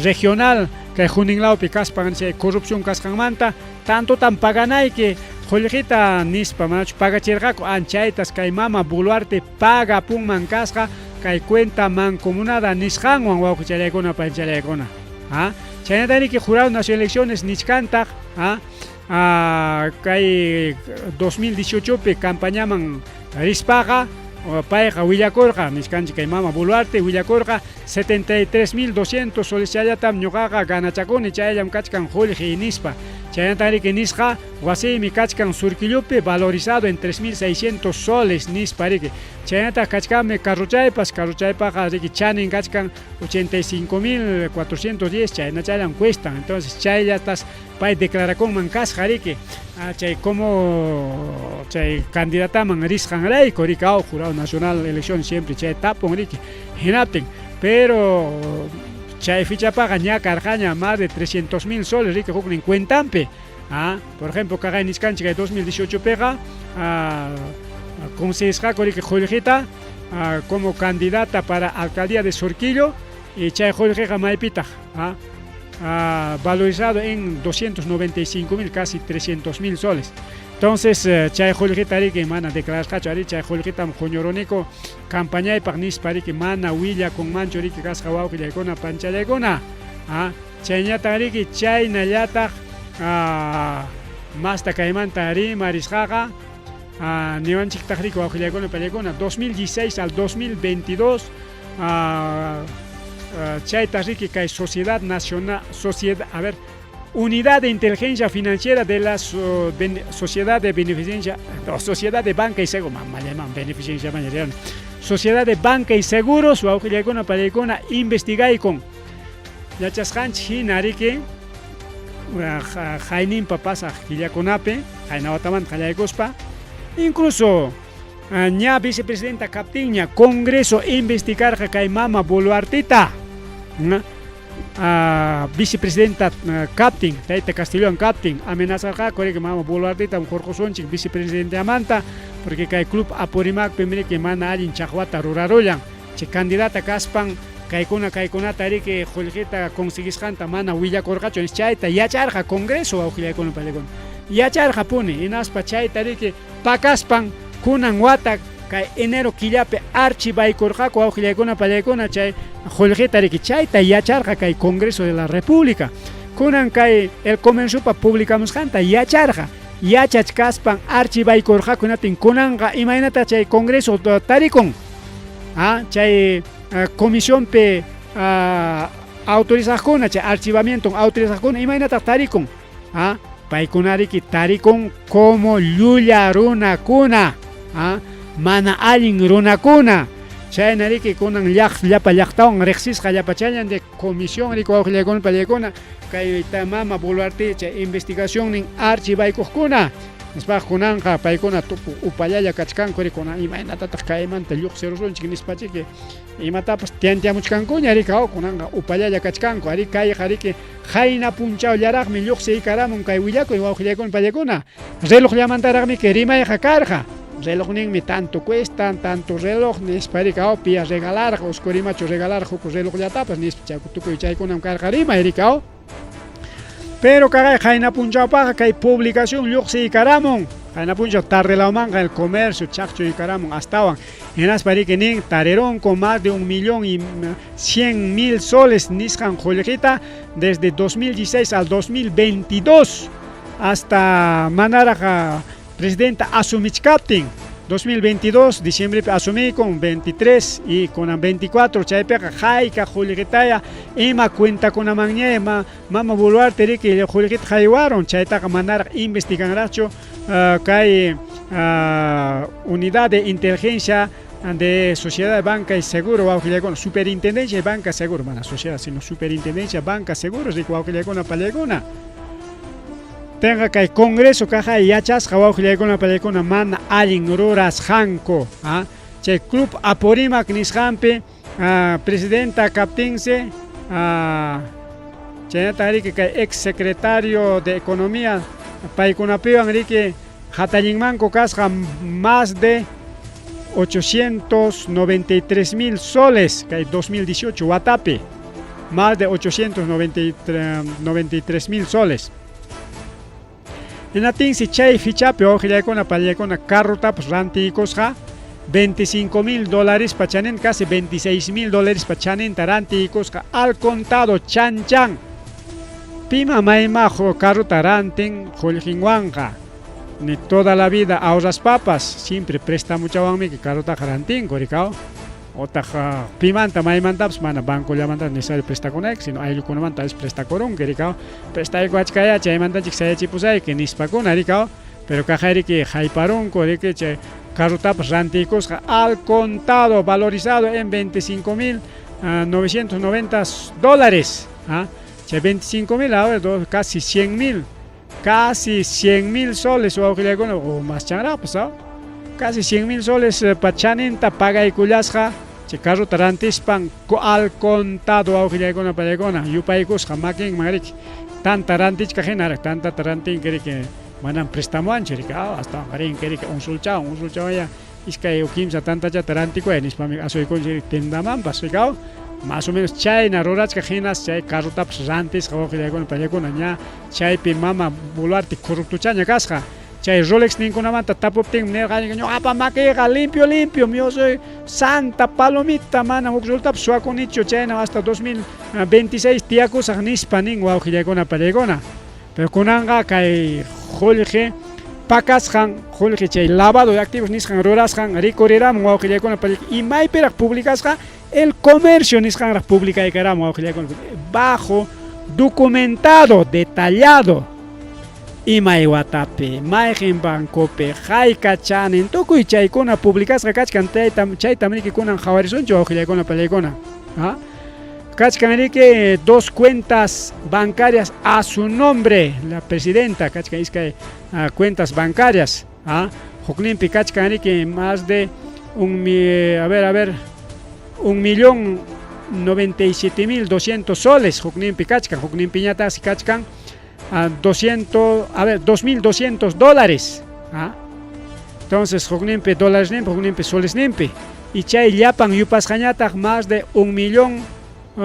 regional kay Juninlawpi kaspan chay corrupción kasqanmanta tantotan paganayki qullqita nispa manachu pagachirqaku, anchaytas kay Mama Boluarte pagapunman kasqa kay cuenta mancomunada nisqanwan wawqichallaykuna panichallaykuna. Chaynata riki Jurado Nacional de Elecciones nichkantaq kay 2018pi campañaman rispaqa payqa willakurqa nichkanchik kay Mama Boluarte willakurqa 73.200 soles challatam ñuqaqa ganachakuni, chayllam kachkan qullqi nispa. Chaynata riki nisqa wasiymi kachkan Surquillopi valorizado en 3.600 soles nispa riki. Chaynataq kachkanmi carrochaypas, carrochaypaqa riki chanin kachkan 85.410, chayna chayllam cuestan. Entonces chayllatas pay declarakunman kasqa riki chay como chay candidataman risqanrayku riki, Jurado Nacional de Elecciones siempre chay tapun riki hinaptin, pero chay fichapaqa ña karqaña más de 300.000 soles riki huknin cuentanpi. Por ejemplo, kaqay nichkanchik kay 2018piqa conseguisqaku riki qullqita como candidata para alcaldía de Surquillo y chay qullqiqa maypitaq valorizado en 295.000, casi 300.000 soles. Entonces chay qullqita riki mana declarasqachu ari chay qullqitam huñuruniku campañaypaq nispa riki mana willakunmanchu riki kasqa wawqillaykuna panchallaykuna. Chayñataq riki chaynallataq masta kaymanta rimarisqaqa niwanchiktaq riki wawqillaykuna pallaykuna 2016 al 2022 chayta riki kay Sociedad Nacional, Sociedad, a ver, Unidad de Inteligencia Financiera de la Sociedad de Beneficencia, no, Sociedad de Banca y Seguros, mamá llaman Beneficencia, Sociedad de Banca y Seguros, wawqillaykuna pallaykuna investigaykun. Yachasqanchik hina riki hayninpa pasaq killakunapi qayna watamanta qallaykuspa incluso ña vicepresidenta kaptinña Congreso investigarqa kay Mama Boluarteta vicepresidenta kaptin, tayta Castillowan kaptin amenazarqaku riki Mama Boluartetam hurqusunchik vicepresidentamanta porque kay Club Apurimacpi riki mana allin chaqwata rurarullan chay candidata kaspan kaykuna kaykunata riki qullqita conseguisqanta mana willakurqachu chayta yacharqa Congreso wawqillaykuna pallaykuna yacharqapuni hinaspa chayta riki pakaspan kunan wata kay enero killapi archivarkurqaku wawqillaykuna pallaykuna chay qullqita riki chayta yacharqa kay Congreso de la República kunan kay El Comerciopa publicamusqanta yacharqa yachachkaspan archivarkurqaku hinaptin kunanqa imaynata chay Congreso tarikun chay comisionpi autorizaqkuna chay archivamiento autorizaqkuna imaynataq tarikun paykuna riki tarikun como llulla runakuna. A mana allin runakuna. Chayna riki kunan llaq llapa llaqtawan riqsisqa llapa chayllan de comisión riki wawqillaykuna pallaykuna kay mama Boluarte chay investigacionnin archivaykuqkuna. Nispaq kunanqa paykuna tupu upallalla kachkanku rikuna imaynatataq kaymanta lluqsirusunchik nispachiki imatapas tiantiamuchkankuña riki kunanqa upallalla kachkanku ari kayqa riki qayna punchawllaraqmi lluqsiykaramun kay willakuy wawqillaykuna pallaykuna relojllamantaraqmi kay rimayqa karqa relojninmi tanto cuestan tanto reloj nispa riki piya regalarqa Oscurimachu regalarqa huk relojllatapas nispa tukuy chaykunam karqa rimay riki. Pero kaqay qayna punchawpaqqa kay publicación lluqsiykaramun qayna punchaw tarde lawmanqa El Comercio chaqchuykaramun astawan hinaspa riki nin tarirunku más de 1 100 000 soles nisqan qullqita desde 2016 al 2022 hasta manaraq presidenta asumichkaptin. 2022 diciembrepi asumikun, 23 y kunan 24, chaypiqa hayka qullqitaya ima cuentakunamanña ima mama Boluarte riki qullqita haywarun, chaytaqa manaraq investiganraqchu kay unidad de inteligencia de Sociedad de Banca y Seguro, wawqillaykuna, Superintendencia de Banca Seguro, mana sociedad, sino Superintendencia Banca Seguros, riki wawqillaykuna pallaykuna. Tenga kay Congreso kaqay yachasqa wawqillaykuna pallaykuna mana allin rurasqanku. Chay Club Apurímac nisqanpi presidenta kaptinsi, chaynataq riki kay ex secretario de Economía paykunapiwan riki hatallinmanku kasqa más de 893 mil soles kay 2018 watapi, más de 893 mil soles. Hinatinsi chay fichapi wawqillaykuna pallaykuna carrotapas rantiykusqa 25 mil dólares pachanin, casi 26 mil dólares pachaninta rantiykusqa al contado chan chan. Pima mayma carrota rantin qullqinwanqa, ni toda la vida ahorraspapas, siempre prestamuchawanmi carrotaqa rantinku rikaw otaq pimanta maymantapas mana bancollamanta necesario prestakunayki, sino ayllukunamanta es prestakurunki rikaw, prestayku achkaya chaymantanchik sayachipusayki nispakuna rikaw. Pero kaqay riki hayparunku riki chay carrotapas rantiykusqa al contado valorizado en 25 mil 990 dólares, chay 25 mil, a ver, casi 100 mil, casi 100 mil soles wawqillaykuna o más chanrapas, casi 100 mil soles pachaninta pagaykullasqa chay carrota rantispan al contado wawqillaykuna pallaykuna yupaykusqa makinman riki tanta rantichkaq hinaraq tantata rantinki riki manam prestamuwanchu riki astawan rinki riki un sulchawan un sulchawanya iskay o kimsa tantachata rantikuy nispami asuykunchik tiendamanpas rikaw. Más o menos chayna rurachkaq hinas chay carrotapas rantisqa wawqillaykuna pallaykuna ña chaypi mama Boluarte corruptochaña kasqa. Chay Rolex ninkunamanta tapuptinmi nirqa: ñuqapa makiyqa limpio limpio, yo soy santa palomita, mana huk rultapas suwakunichu, chayna hasta 2026 tiyakusaq nispa nin wawqillaykuna pallaykuna. Pero kunanqa kay qullqi pakasqan qullqi chay lavado de activos nisqan rurasqan rikuriramun wawqillaykuna pallaykuna y maypiraq publicasqa El Comercio nisqanraq publicaykaramun wawqillaykuna bajo documentado detallado imay watapi mayqin bancopi hayka chanin tukuy chaykuna publicasqa kachkan. Chaytam riki kunan qhawarisunchik wawqillaykuna pallaykuna. Kachkan riki dos cuentas bancarias a su nombre, la presidenta, kachkan iskay cuentas bancarias. Hukninpi kachkan riki más de un a ver, a ver, 1 097 200 soles hukninpi kachkan, hukninpiñataqsi kachkan 200, a ver, 2200 dólares. Entonces, hukninpi dólares nimpi, hukninpi soles nimpi. Y chay llapan yupasqañataq más de 1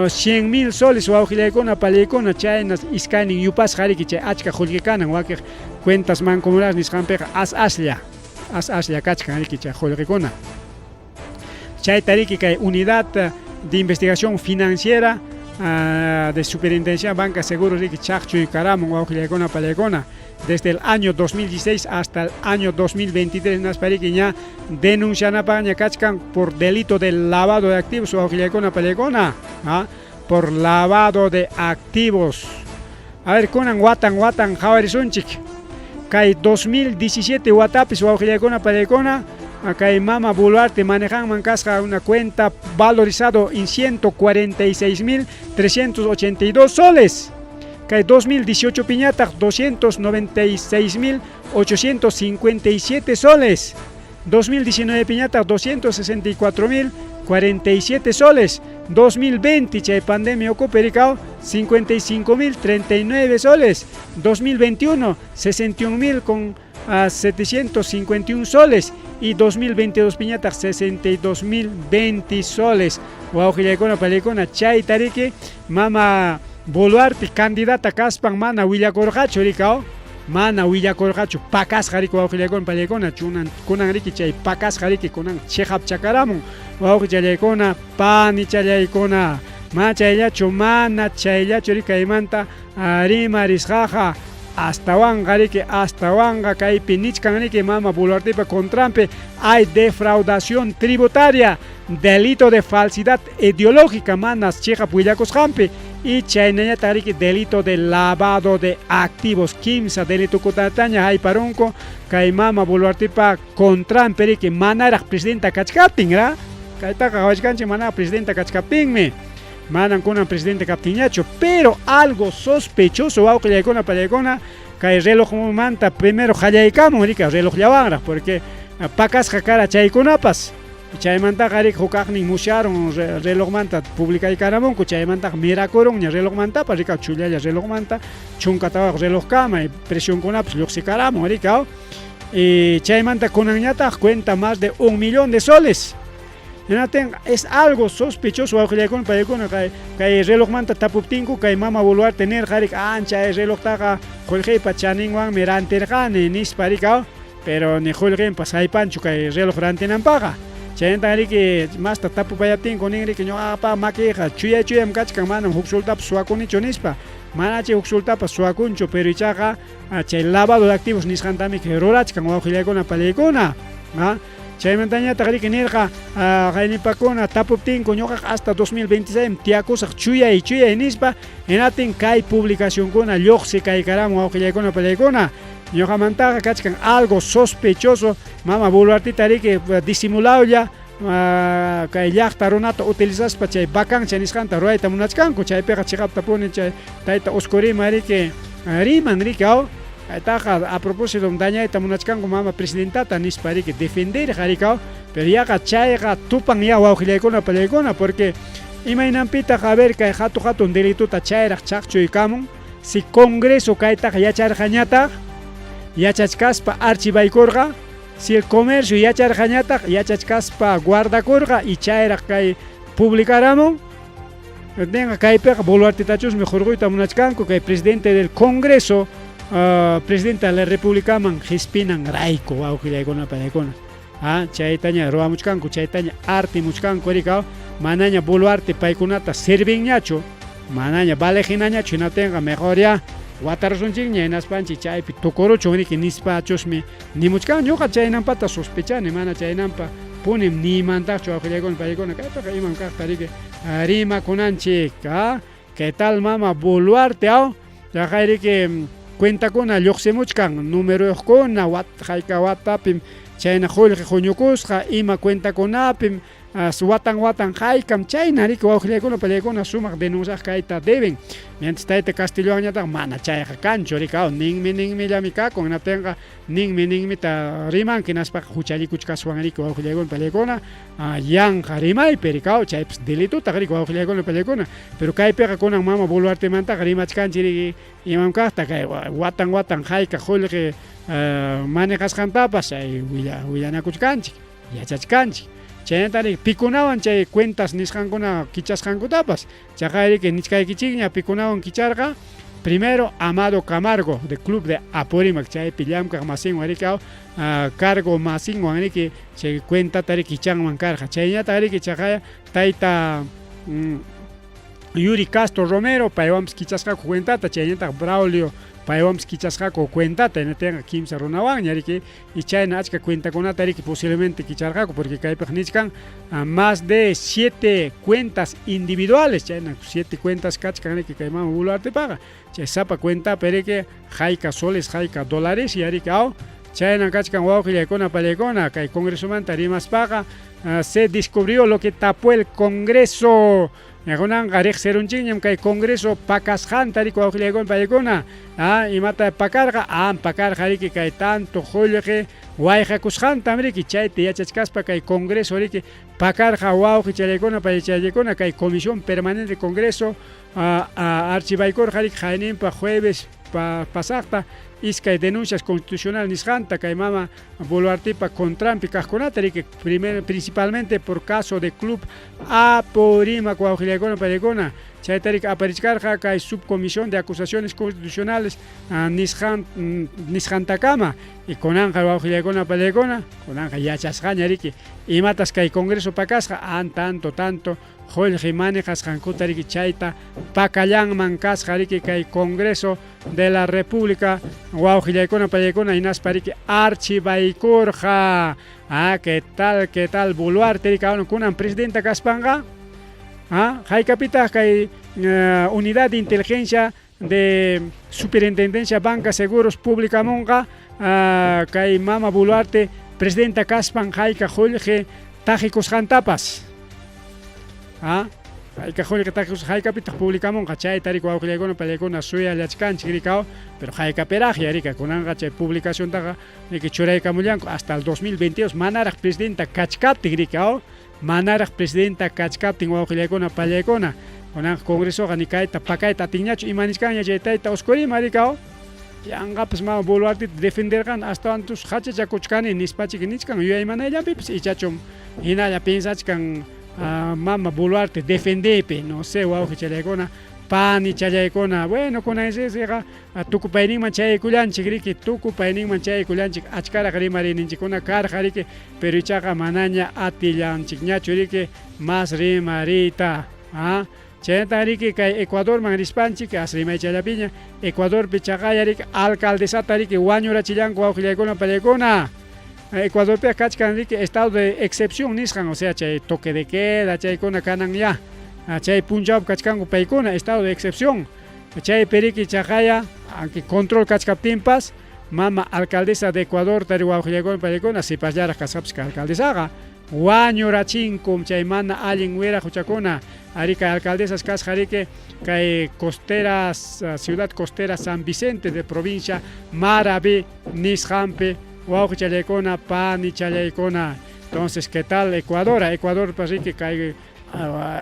100 000 soles wawqillaykuna pallaykuna chayna iskaynin yupasqa riki chay achka qullqi kanan wakiq cuentas mancomunadas nisqanpiqa as aslla as aslla kachkan riki chay qullqikuna. Chayta riki kay unidad de investigación financiera de Superintendencia Banca Seguros riki chaqchuykaramun wawqillaykuna pallaykuna desde el año 2016 hasta el año 2023 naspa riki ña denuncianapaqña kachkan por delito de lavado de activos wawqillaykuna pallaykuna, por lavado de activos. A ver, kunan watan watan qhawarisunchik kay 2017 watapis wawqillaykuna pallaykuna. Kay mama Boluarte manejanman kasqa una cuenta valorizado en 146.382 soles. Kay 2018 piñataq 296.857 soles. 2019 piñataq 264.047 soles. 2020 chay pandemia ukupi rikaw 55.039 soles. 2021 61.000 con a 751 soles y 2022 piñataq 62.020 soles. Wawqillaykuna paniykuna chayta riki mama Boluarte candidata kaspan mana willakurqachu rikaw mana willakurqachu pakasqa riki wawqillaykuna paniykuna chunan kunan riki chay pakasqa riki kunan chiqapchakaramun wawqichallaykuna panichallaykuna mana chayllachu mana chayllachu riki kaymanta rimarisqaqa astawanqa riki astawanqa kaypi nichkan riki mama Boluartepa contranpi hay defraudación tributaria delito de falsidad ideológica manas chiqap willakusqanpi y chaynañataq riki delito de lavado de activos kimsa delitokunataña hayparunku kay mama Boluartepa contranpi riki manaraq presidenta kachkaptin ra kaytaqa qawachkanchik manaraq presidenta kachkaptinmi manam kunan presidente kaptinñachu pero algo sospechoso wawqillaykuna pallaykuna kay relojmanta primero qallaykamun riki relojllawanraq porque pakasqa kara chaykunapas chaymantaqa riki huk kaqnin musyarun relojmanta publicaykaramunku chaymantaqa mirakurunña relojmantapas rikaw chullalla relojmanta 14 relojkama y presionkunapas lluqsikaramun rikaw y chaymanta kunanñataq cuenta más de 1 millón de soles. Hinaptin es algo sospechoso wawqillaykuna paykuna kay kay relojmanta tapuptinku kay mama Boluarte nirqa riki ancha relojtaqa qullqiypa chaninwanmi rantirqani nispa rikaw pero ni qullqinpas haypanchu kay reloj rantinanpaqa chaynatan riki masta tapupayaptinku nin riki ñuqapa makiyqa chuyay chuyam kachkan manam huk soltapas suwakunichu nispa manachi huk soltapas suwakunchu pero ichaqa chay lavado de activos nisqantami rurachkan wawqillaykuna pallaykuna chaymantañataq riki nirqa qaynipakuna tapuptinku ñuqaqa hasta 2026 tiyakusaq chuyay chuyay nispa hinaptin kay publicacionkuna lluqsi kaykaramun wawqillaykuna pallaykuna ñuqamantaqa kachkan algo sospechoso mama Boluartita riki disimulawlla kay llaqta runata utilizaspa chay vacancia nisqanta ruwayta munachkanku chaypiqa chiqaptapuni chay tayta Oscorima riki riman riki aw kaytaqa a propósito dañayta munachkanku mama presidentata nispa riki defenderqa rikaw pero yaqa chayqa tupan ya wawqillaykuna pallaykuna porque imaynanpitaq a ver kay hatu hatun delituta chayraq chaqchuykamun si Congreso kaytaqa yacharqañataq yachachkaspa archivaykurqa si el comercio yacharqañataq yachachkaspa guardakurqa y chayraq kay publicaramun ninqa kaypiqa Boluartetachusmi hurquyta munachkanku kay presidente del Congreso presidente de la Repúblicaman qispinan rayku wawqillaykuna pallaykuna chaytaña ruwamuchkanku chaytaña artimuchkanku rikaw manaña Boluarte paykunata servinñachu manaña valeqhinañachu hinaptinqa mejor ya watarusunchikña hinaspanchik chaypi tukuruchun riki nispachusmi nimuchkan ñuqa chaynanpata sospechani mana chaynanpa punim niymantaqchu wawqillaykuna pallaykuna kaypiqa imam kaqta riki rimakunanchik ¿Qué tal mama Boluarte aw chaqay riki cuentakuna lluqsimuchkan numeroyuqkuna hayka watapim chayna qullqi huñukusqa ima cuentakunapim watan watan haykam chayna riki wawqillaykuna pallaykuna sumaq denunciaq kayta deben mientras tayta Castillowanñataq mana chayqa kanchu riki ninmi ninmillami kakun hinaptinqa ninmi ninmita rimanki hinaspaqa huchallikuchkaswan riki wawqillaykuna pallaykuna yanqa rimaypi rikaw chaypas delitutaq riki wawqillaykuna pallaykuna pero kaypiqa kunan mama Boluartemantaqa rimachkanchik riki imam kaqta kay watan watan hayka qullqi manejasqantapas chay willanakuchkanchik yachachkanchik chaynata riki pikunawan chay cuentas nisqankuna kichasqankutapas chaqay riki nichkaykichikña pikunawan kicharqa primero Amado Camargo de Club de Apurímac chaypi llamkaq masinwan riki cargo masinwan riki chay cuentata riki kichanman karqa chayñataq riki chaqay tayta Yuri Castro Romero paywanpas kichasqaku cuentata chayñataq Braulio paywanpas kichasqaku cuentata hinaptinqa kimsa runawanña riki y chayna achka cuentakunata riki posiblemente kicharqaku porque kaypiqa nichkan más de 7 cuentas individuales chayna 7 cuentas kachkan riki kay mama Boluartepaqa chay sapa cuentapi riki hayka soles hayka dólares ya riki aw. Chaynan kachkan wawqillaykuna pallaykuna kay Congresomanta rimaspaqa se descubrió lo que tapó el Congreso. Kunanqa riqsirunchikñam kay Congreso pakasqanta riki wawqillaykuna pallaykuna. Imata pakarqa? Pakarqa riki kay tanto qullqi wayqakusqantam riki chayta yachachkaspa kay Congreso riki pakarqa wawqichallaykuna pallachallaykuna kay Comisión Permanente Congreso archivaykurqa riki qayninpa jueves pasaqta iskay denuncias constitucional nisqanta kay mama Boluartepa contranpi kaqkunata riki primero principalmente por caso de Club Apurímac wawqillaykuna pallaykuna chayta riki aparichkarqa kay subcomisión de acusaciones constitucionales nisqan nisqantakama y kunanqa wawqillaykuna pallaykuna kunanqa yachasqaña riki imatas kay Congreso pakasqa an tanto tanto qullqi manejasqankuta riki chayta pakallanman kasqa riki kay Congreso de la República wawqillaykuna pallaykuna hinaspa riki archivaykurqa. Ah, qué tal, qué tal Boluarte riki kunan presidenta kaspanqa ah, haykapitaq kay unidad de inteligencia de superintendencia banca seguros publicamunqa kay mama Boluarte presidenta kaspan hayka qullqi taqikusqantapas. Ah, hayka qullqi taqikusqan haykapitaq publicamunqa chayta riki wawqillaykuna pallaykuna suyallachkanchik rikaw, pero haykapiraqya rika kunanqa chay publicaciontaqa riki churaykamullanku hasta el 2022 manaraq presidenta kachkaptin rikaw, manaraq presidenta kachkaptin wawqillaykuna pallaykuna kunanqa Congresoqa ni kayta pakayta atinñachu ima nichkanña chay tayta Oscorima rikaw. Yanqapas mama Boluarteta defenderqani astawantus hachachakuchkani nispachiki nichkan yuyaymanayllapipas ichachum hinalla piensachkan mama Boluarte defendeypi no sé wawqichallaykuna panichallaykuna bueno kunan sisiqa tukupayninman chayaykullanchik riki tukupayninman chayaykullanchik achkaraq rimariyninchikkuna karqa riki pero ichaqa manaña atillanchikñachu riki mas rimariyta chaynataq riki kay Ecuadorman rispanchik as rimaychallapiña Ecuadorpi chaqaya riki alcaldesata riki wañurachillanku wawqillaykuna pallaykuna Ecuadorpiqa kachkan riki estado de excepción nisqan o sea chay toque de queda chaykuna kanan ya chay punchawpi kachkanku paykuna estado de excepción chaypi riki chaqaya aunque control kachkaptinpas mama alcaldesa de Ecuador tari wawqillaykuna pallaykuna sipasllaraq kasqapas kay alcaldesaqa wañurachinkum chay mana allin wira huchakuna ari kay alcaldesas kasqa riki kay costera ciudad costera San Vicente de provincia Maraví nisqanpi wawqichallaykuna panichallaykuna entonces qué tal Ecuador Ecuadorpas riki kay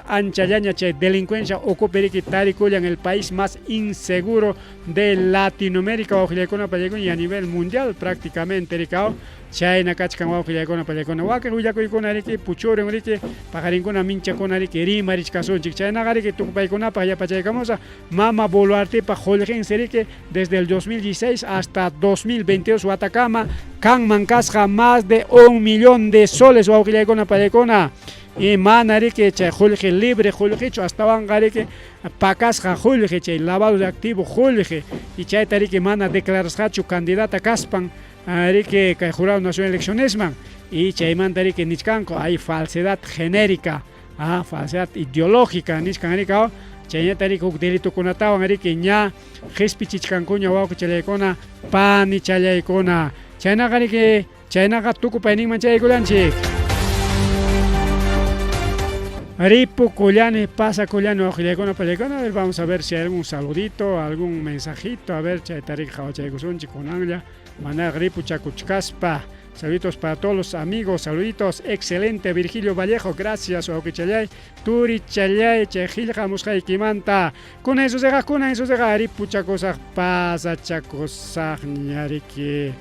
anchallaña chay delincuencia ukupi riki tarikullan el país más inseguro de Latinoamérica wawqillaykuna pallaykuna y a nivel mundial prácticamente rikaw chayna kachkan wawqillaykuna pallaykuna wakin willakuykuna riki puchurin riki paqarinkuna minchakuna riki rimarichkasunchik chaynaqa riki tukupaykunapaq yapachaykamusaq mama Boluartepa qullqinsi riki desde el 2016 hasta 2022 watakama kanman kasqa más de 1 millón de soles wawqillaykuna pallaykuna y mana riki chay qullqi libre qullqichu astawanqa riki pakasqa qullqi chay lavado de activo qullqi y chayta riki mana declarasqachu candidata kaspan riki kay Jurado Nacional de Eleccionesman y chaymanta riki nichkanku hay falsedad genérica falsedad ideológica nichkan riki chaynata riki huk delitokunatawan riki ña qispichichkankuña wawqichallaykuna panichallaykuna chaynaqa riki chaynaqa tukupayninman chayaykullanchik. Ripukullani, pasakullani wawqillaykuna pallaykuna, a ver, vamos a ver si hay algún saludito, algún mensajito, a ver, chayta riki qhawachaykusunchik kunanlla, manaraq ripuchakuchkaspa. Saluditos para todos los amigos, saluditos, excelente Virgilio Vallejo, gracias wawqichallay, turichallay, chay qillqamusqaykimanta. Kunan susiqa, kunan susiqa, ripuchakusaq, pasachakusaqña riki.